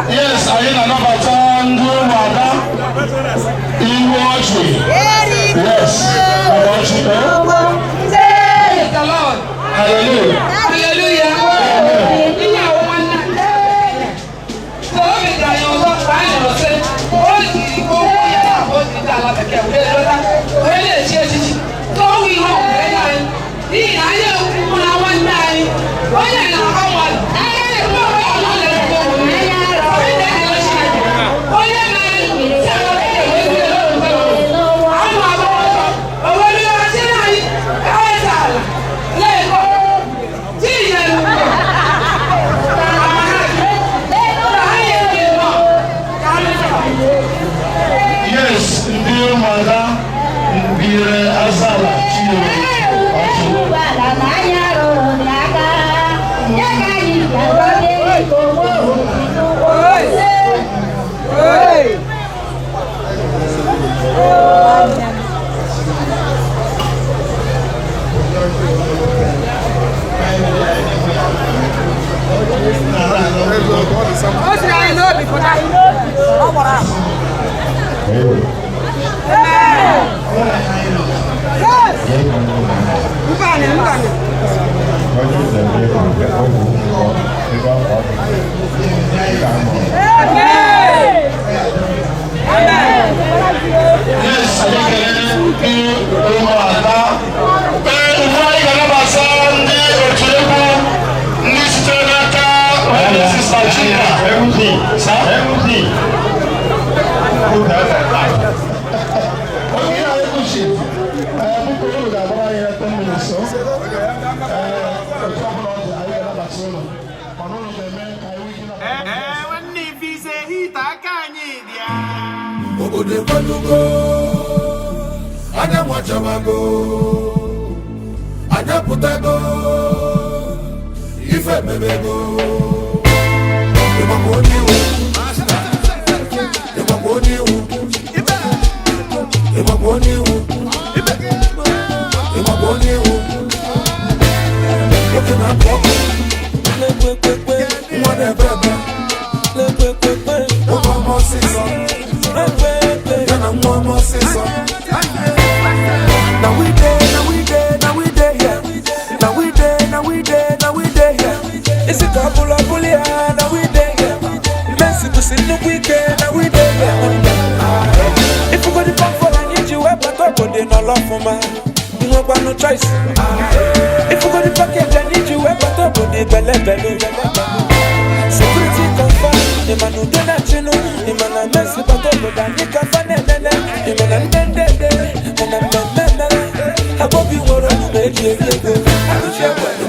Yes, I am another time. Yes, hallelujah. Hallelujah. Yes, dear mother, dear AZALA, Odebalugo, Anyamwachabago, Anyaputago, Ifemebego, Emamoniu, Emamoniu, Emamoniu, Emamoniu, looking at Papa, whatever, Obama season. Now we day, yeah. Now we day, yeah. It's a couple of bullies, now we day, yeah. Messi to see the weekend, now we day, yeah. If you go to pump for I need you, but I go to no love for man. You no got no choice. If you go to package, I need you, but I go to belly. Security confirm, the man who do not you know, the man I mess with, but I go to the cafe, the man I'm dead, and I'm I hope you want to make it go. I will share with you.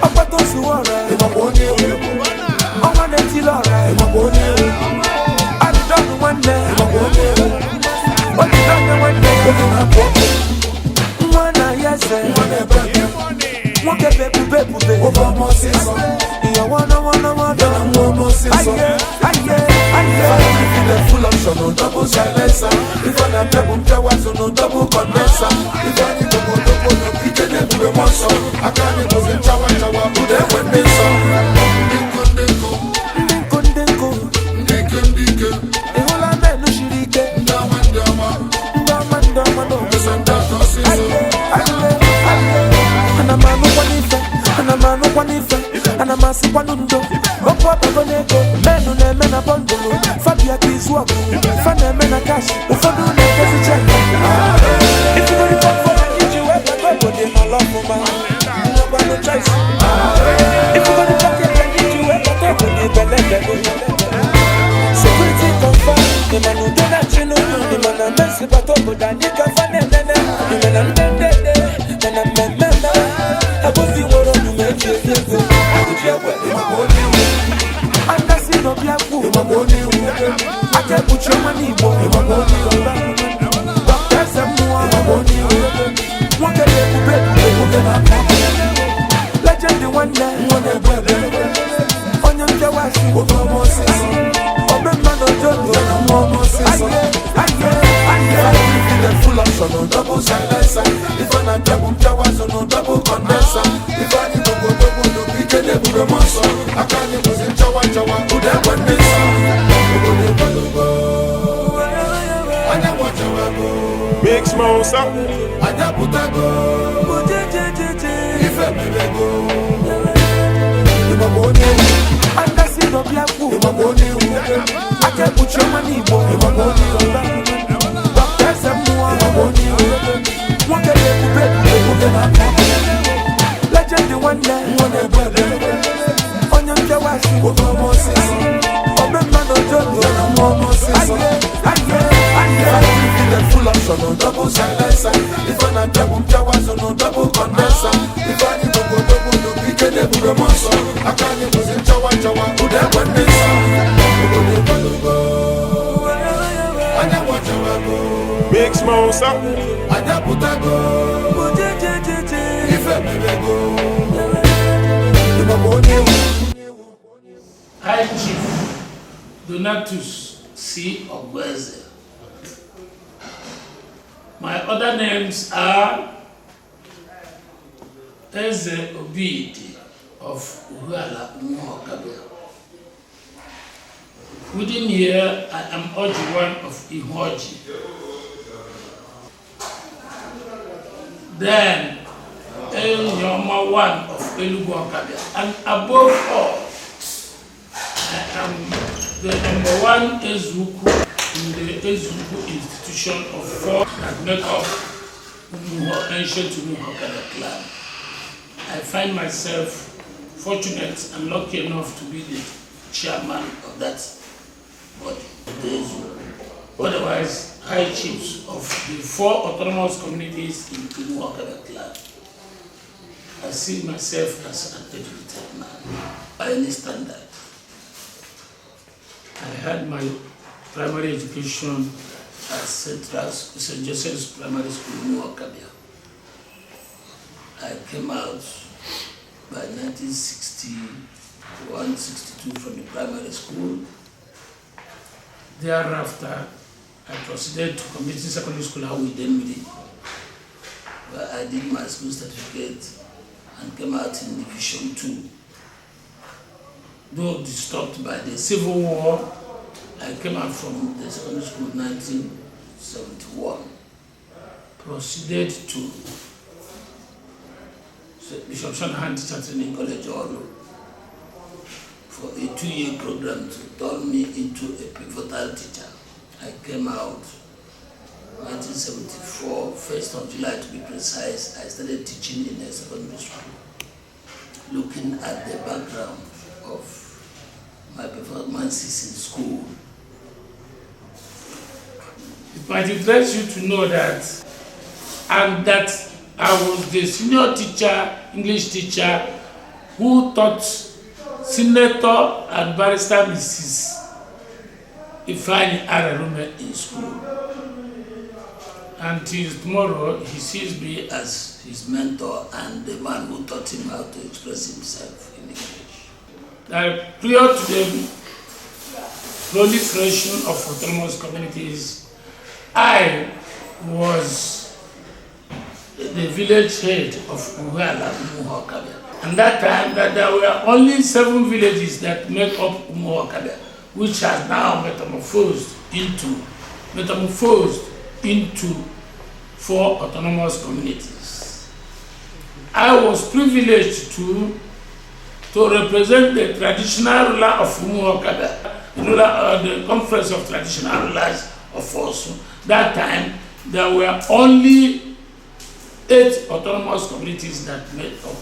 I'm not those who are right. I'm not the Tilora. I don't know one day. What you don't know one day. One I say. One baby. Over more season. You want no more season. Full option, no double silencer. If I'm a pebble, there was no double condenser. If I need to go, no kitchen, then do a monster. I can't go in Chawa, who they went this song. Ndiko. The whole man, no shirike. Ndama, no. anamasi kwa nundo Opo bagoneko, menu ne mena bondolo Fabia kizwaku, fane mena cash Ufodu ne kezi cheka If you go to pop for the need you ever go But they my love for man, no got no choice If you go to pocket the need you ever go But they belete go Security confirm, the man who do that you know The man a messy but over that you can find them The man a mende, the man a memena I go see what on you make you feel I could share with you, my body and that's it, no black wood. I can't put your money, boy. But there's some more. One day, legend the one day. On your Jawashi, full option on double silencer. If I'm not double Jawas on double condenser. If I need to go double, we can never remorse. I can't even Jawa, who that one is. Big Smosa. I never put a go. If I may go. And that's it, no black wood. I can't put your money, boy. But there's some more. One day, legend the one day. On your Jawashi, full option on double silencer. If I'm not double Jawas on double condenser. If I need to go double, we can never remorse. I can't even Jawa, who that one is. Big Smosa. I never put a go. If I may go. High Chief Donatus C. Ogweze. My other names are Obidi of Umuhu, Okabia. Within here, I am Oji1 of Ihoji. Then, Yoma 1 of Elugu, Okabia. And above all, I am the #1 Ezuku in the Ezuku institution of 4 that make up Umuhu, ancient Umuhu Okabia clan. I find myself fortunate and lucky enough to be the chairman of that body, the Ezuku. Otherwise, high chiefs of the 4 autonomous communities in Umuhu Okabia clan. I see myself as an educated man by any standard. I had my primary education at St. Joseph's Primary School in Okabia. I came out by 1961-62 from the primary school. Thereafter, I proceeded to community secondary school Awidemiri, where I did my school certificate and came out in Division 2. Though disturbed by the Civil War, I came out from the secondary school in 1971. Proceeded to Bishop Shanahan Teacher Training College, OZO, for a 2-year program to turn me into a pivotal teacher. I came out 1974, 1st of July to be precise. I started teaching in a secondary school, looking at the background of my performances in school. It might interest you to know that, and that I was the senior teacher, English teacher, who taught Senator and Barrister Mrs. Ifeanyi Ararume in school. Until tomorrow, he sees me as his mentor and the man who taught him how to express himself in English. Prior to the proliferation of autonomous communities, I was the village head of Umuhu, Okabia. And that time, that there were only 7 villages that make up Umuhu, Okabia, which has now metamorphosed into 4 autonomous communities. I was privileged to to represent the traditional ruler of Umuhu Okabia, the Conference of Traditional Rulers of OZO. That time, there were only 8 autonomous communities that made up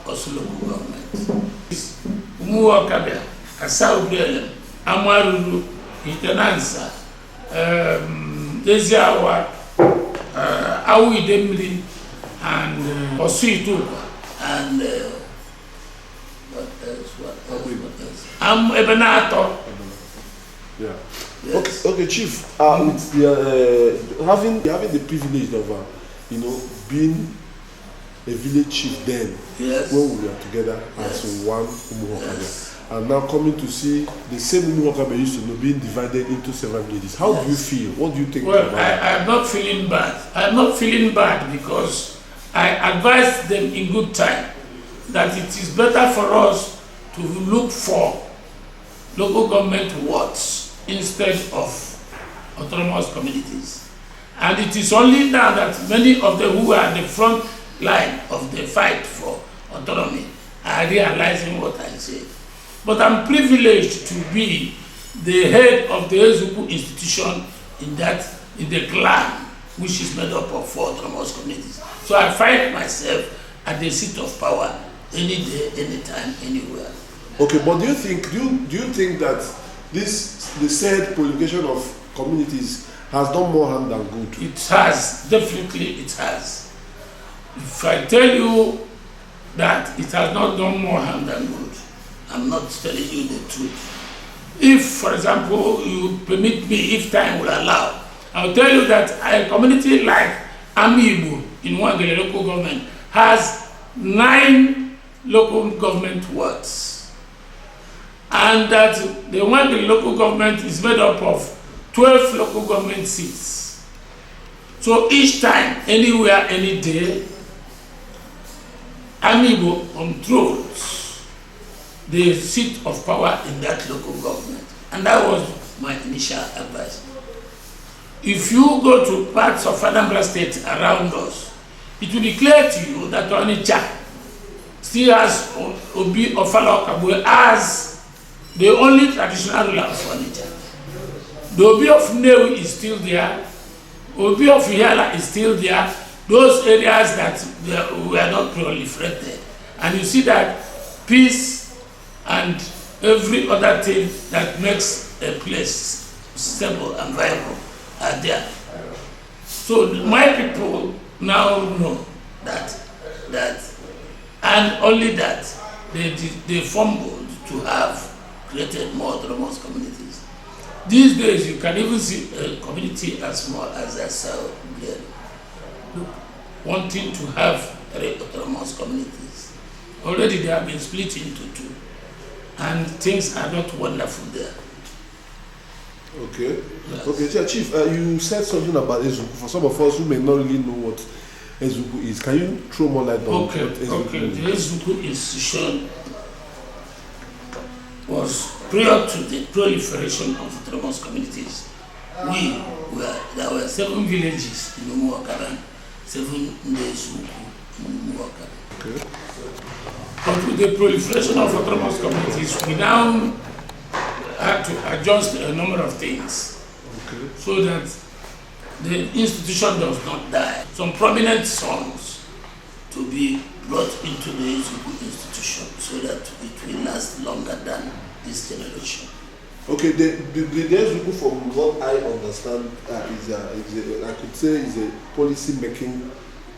OZO local government. Umuhu Okabia, Asaubrelem, Amaruru, Itenansa, Eziawa, Awidemri, and Osuituka, and what else? Ebenato. Yeah. Yes. Okay, Chief. It's the, having the privilege of being a village chief then, Yes. when we were together as one Umuhu Okabia. Yes. And now coming to see the same Umuhu Okabia used to know being divided into several villages. How do you feel? What do you think Well, about that? I'm not feeling bad. I'm not feeling bad because I advised them in good time that it is better for us to look for local government wards instead of autonomous communities. And it is only now that many of them who are the front line of the fight for autonomy are realizing what I say. But I'm privileged to be the head of the Ezuku institution in the clan, which is made up of 4 autonomous communities. So I find myself at the seat of power any day, anytime, anywhere. Okay, but do you think that the said proliferation of communities has done more harm than good? It has, definitely it has. If I tell you that it has not done more harm than good, I'm not telling you the truth. If, for example, you permit me, if time will allow, I'll tell you that a community like Igbo in Wangele local government has 9 local government wards. And that the Wangele local government is made up of 12 local government seats. So each time, anywhere, any day, Igbo controls the seat of power in that local government. And that was my initial advice. If you go to parts of Anambra State around us, it will be clear to you that Onitsha still has Obi Ofala Okabue as the only traditional ruler of Onitsha. The Obi of Nnewi is still there. Obi of Ihiala is still there. Those areas that were not proliferated. And you see that peace and every other thing that makes a place stable and viable are there. So my people now know that and only that they fumbled to have created more autonomous communities. These days you can even see a community as small as AZALA wanting to have 3 autonomous communities. Already they have been split into 2. And things are not wonderful there. Okay. Yes. Okay, Chief, you said something about Ezuku. For some of us who may not really know what Ezuku is, can you throw more light on what Ezuku is? The Ezuku institution was prior to the proliferation of autonomous communities. There were 7 villages in Umuhu Okabia, 7 in the Ezuku in Umuhu Okabia. Okay. But with the proliferation of autonomous communities, we now had to adjust a number of things so that the institution does not die. Some prominent sons to be brought into the institution so that it will last longer than this generation. Okay, the Ezuku, from what I understand, I could say is a policy making.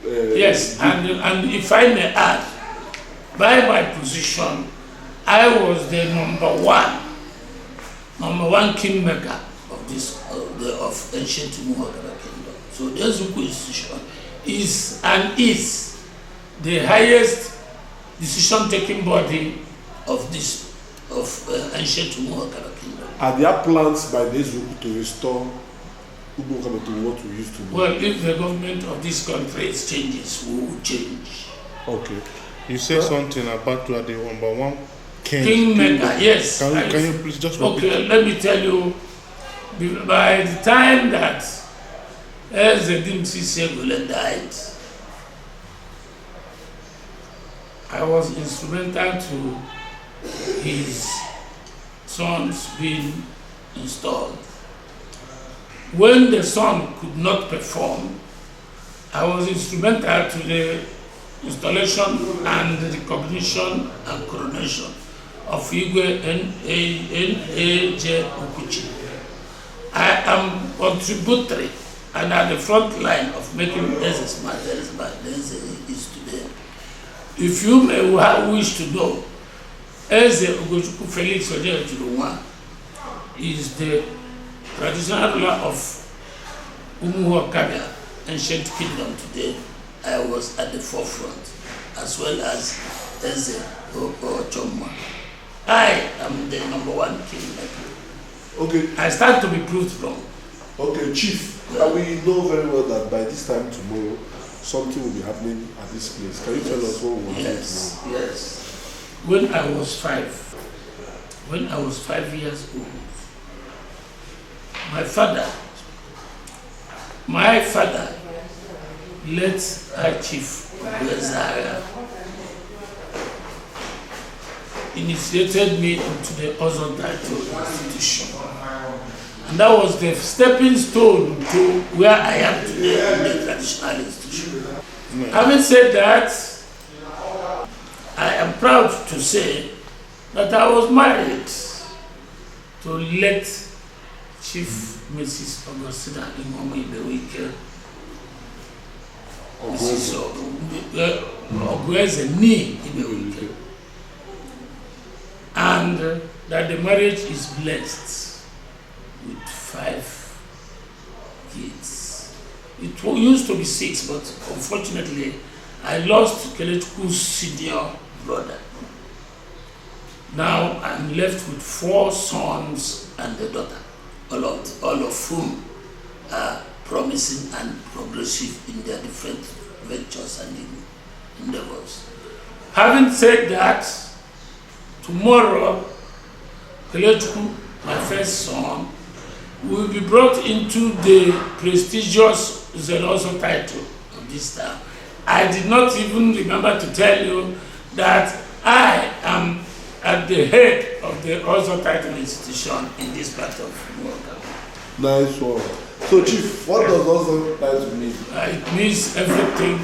Yes, and if I may add, by my position, I was the number one kingmaker of this of ancient Umuhu Okabia kingdom. So the Ezuku institution is the highest decision-taking body of ancient Umuhu Okabia kingdom. Are there plans by the Ezuku to restore Umuhu Okabia to what we used to know? Well, if the government of this country changes, we will change. Okay. You said something about you are the number 1 kingmaker. Yes. Can you please just repeat? Okay, let me tell you. By the time that Ezedim Chinyereugo died, I was instrumental to his sons being installed. When the son could not perform, I was instrumental to the installation and the recognition and coronation of Igwe N.A.J. Okuchi. I am contributory and at the front line of making Eze smart as Eze is today. If you may wish to know, Eze Ugochukwu Felix Ojejurunwa is the traditional ruler of Umuhu Okabia, ancient kingdom today. I was at the forefront, as well as Eze Ochomma. I am the #1 kingmaker. Okay. I stand to be proved wrong. Okay, Chief, we know very well that by this time tomorrow, something will be happening at this place. Can you tell us what will happen tomorrow? Yes. When I was 5 years old, my father, late High Chief AZALA, initiated me into the OZO title institution. And that was the stepping stone to where I am today in the traditional institution. Having said that, I am proud to say that I was married to late Chief Mrs. Augustina Imomibewike, Mrs. Ogwezeni Ibewike, and that the marriage is blessed with 5 kids. It used to be 6, but unfortunately, I lost Chinyereugo's senior brother. Now I'm left with 4 sons and a daughter, all of whom are promising and progressive in their different ventures and endeavors. Having said that, tomorrow, Chinyereugo, my first son, will be brought into the prestigious OZO title of this town. I did not even remember to tell you that I am at the head of the OZO title institution in this part of Okabia. Nice one. So, Chief, what does OZO title mean? It means everything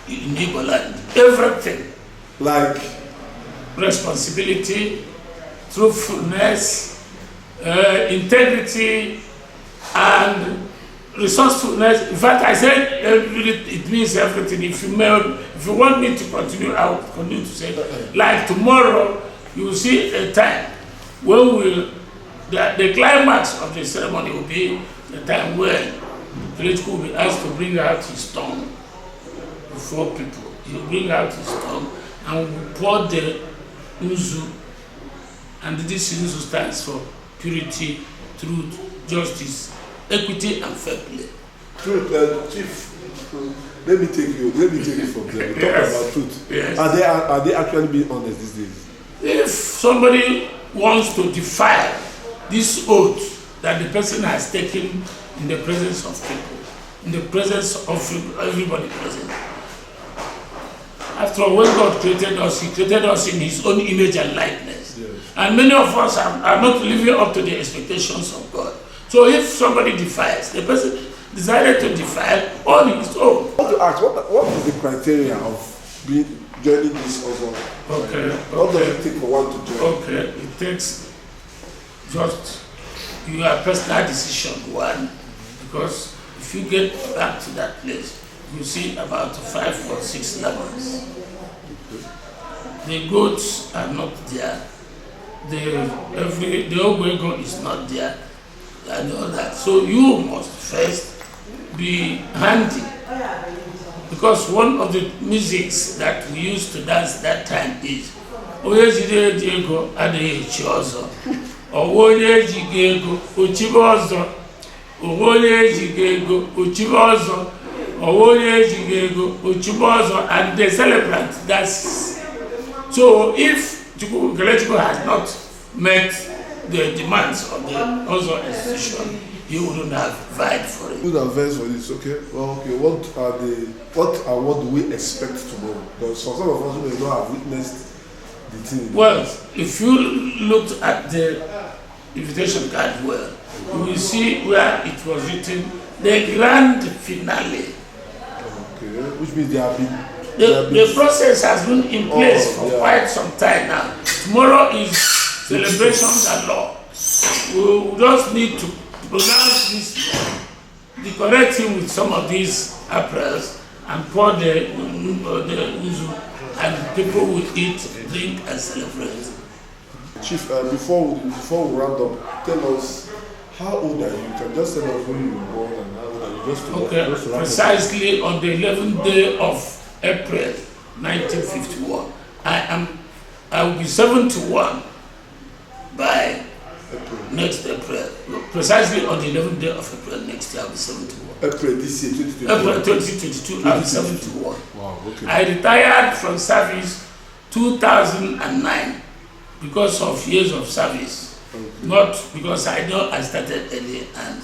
in Igbo land. Everything. Like? Responsibility, truthfulness, integrity, and resourcefulness. In fact, I said it means everything. If you want me to continue, I will continue to say, like tomorrow, you will see a time when the climax of the ceremony will be the time when Chinyereugo will be asked to bring out his tongue before people. He will bring out his tongue and will pour the Uzu, and this Uzu stands for purity, truth, justice, equity, and fair play. Truth, Chief. Let me take you from there. We talk about truth. Yes. Are they actually being honest these days? If somebody wants to defy this oath that the person has taken in the presence of people, in the presence of everybody present. After all, when God created us, He created us in His own image and likeness. Yes. And many of us are not living up to the expectations of God. So if somebody defies, the person decided to defy on his own. I want to ask, what is the criteria of joining this OZO? Okay. What does it take for one to join? Okay, it takes just your personal decision, one, because if you get back to that place, you see about 5 or 6 levels. The goats are not there. The Ogwego is not there. And all that. So you must first be handy. Because one of the musics that we used to dance that time is Oyejide Diego Adechi Ozo. Oyejigego Ochibozo. Oyejigego Ochibozo. Oyejigego Ochibozo, and the celebrant. That's so if Chinyereugo has not met the demands of the OZO institution, you wouldn't have vied for it. You would have vied for this, okay? Well, okay. What do we expect tomorrow? Because for some of us who may not have witnessed the thing. Well, if you looked at the invitation card well, you will see where it was written the grand finale. Okay, which means they have been. The process has been in place for quite some time now. Tomorrow is celebrations and law. We just need to pronounce this law, decorate him with some of these apples, and pour the Umuhu, and people will eat, drink, and celebrate. Chief, before we round up, tell us how old are you? You can just tell us when you were born and how old are you? Just to Precisely on the 11th day of April 1951. I will be 71 by next April. Precisely on the 11th day of April next year, I will be 71. April this year, 2022. April 2022, I will be 71. Wow, okay. I retired from service 2009 because of years of service, not because I know I started early, and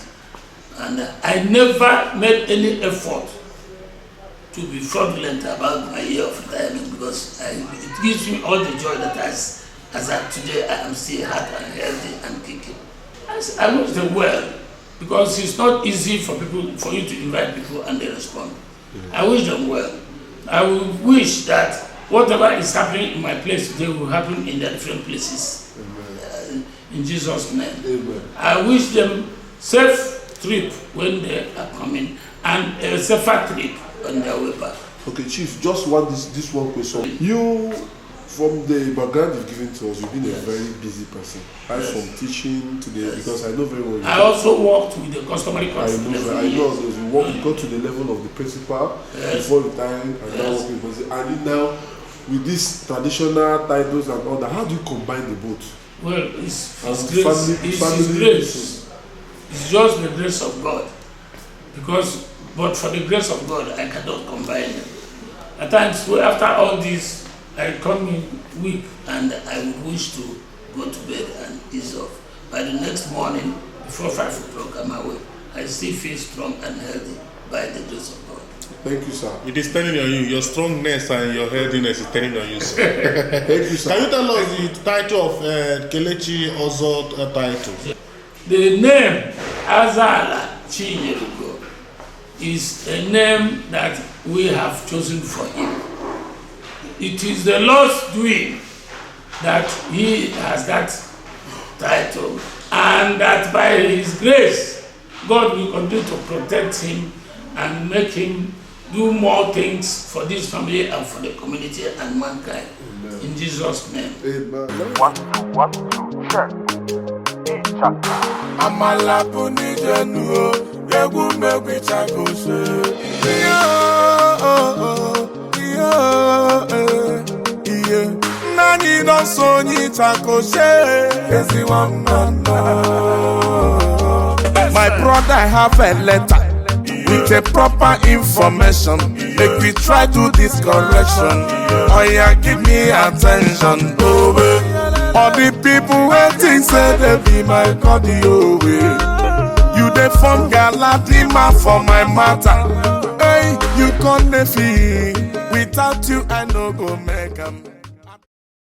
I never made any effort to be fraudulent about my year of retirement, because it gives me all the joy that as of today I am still happy and healthy and kicking. I wish them well, because it's not easy for you to invite people and they respond. I wish them well. I would wish that whatever is happening in my place today will happen in their different places. In Jesus' name. Amen. I wish them safe trip when they are coming, and a safer trip on their way back. Okay, Chief, just this one question. You, from the background you've given to us, you've been a very busy person. Right, from teaching to the, because I know very well. I also worked with the customary court. I know you got to the level of the principal before retiring, and now working with the, and now with these traditional titles and all that. How do you combine the both? Well, it's grace. It's just the grace of God. But for the grace of God, I cannot combine them. At times, after all this, I come in weak and I would wish to go to bed and ease off. By the next morning, before 5 o'clock, I'm awake. I still feel strong and healthy by the grace of God. Thank you, sir. It is telling on you. Your strongness and your healthiness is telling on you, sir. Thank you, sir. Can you tell us the title of Kelechi OZO title? The name AZALA Chinyereugo is a name that we have chosen for him. It is the Lord's doing that he has that title, and that by his grace, God will continue to protect him and make him do more things for this family and for the community and mankind. Amen. In Jesus' name. Amen. 1, 2, 1, 2, check. Amala puni jenu, yegu megwi chakose. Nani no sonyi chakose. My brother, I have a letter with a proper information. Make we try to this correction. Oh yeah, give me attention, oh. All the people waiting say they be my cardio way. You dey form Galadima for my matter. Hey, you can't feel. Without you I no go make 'em.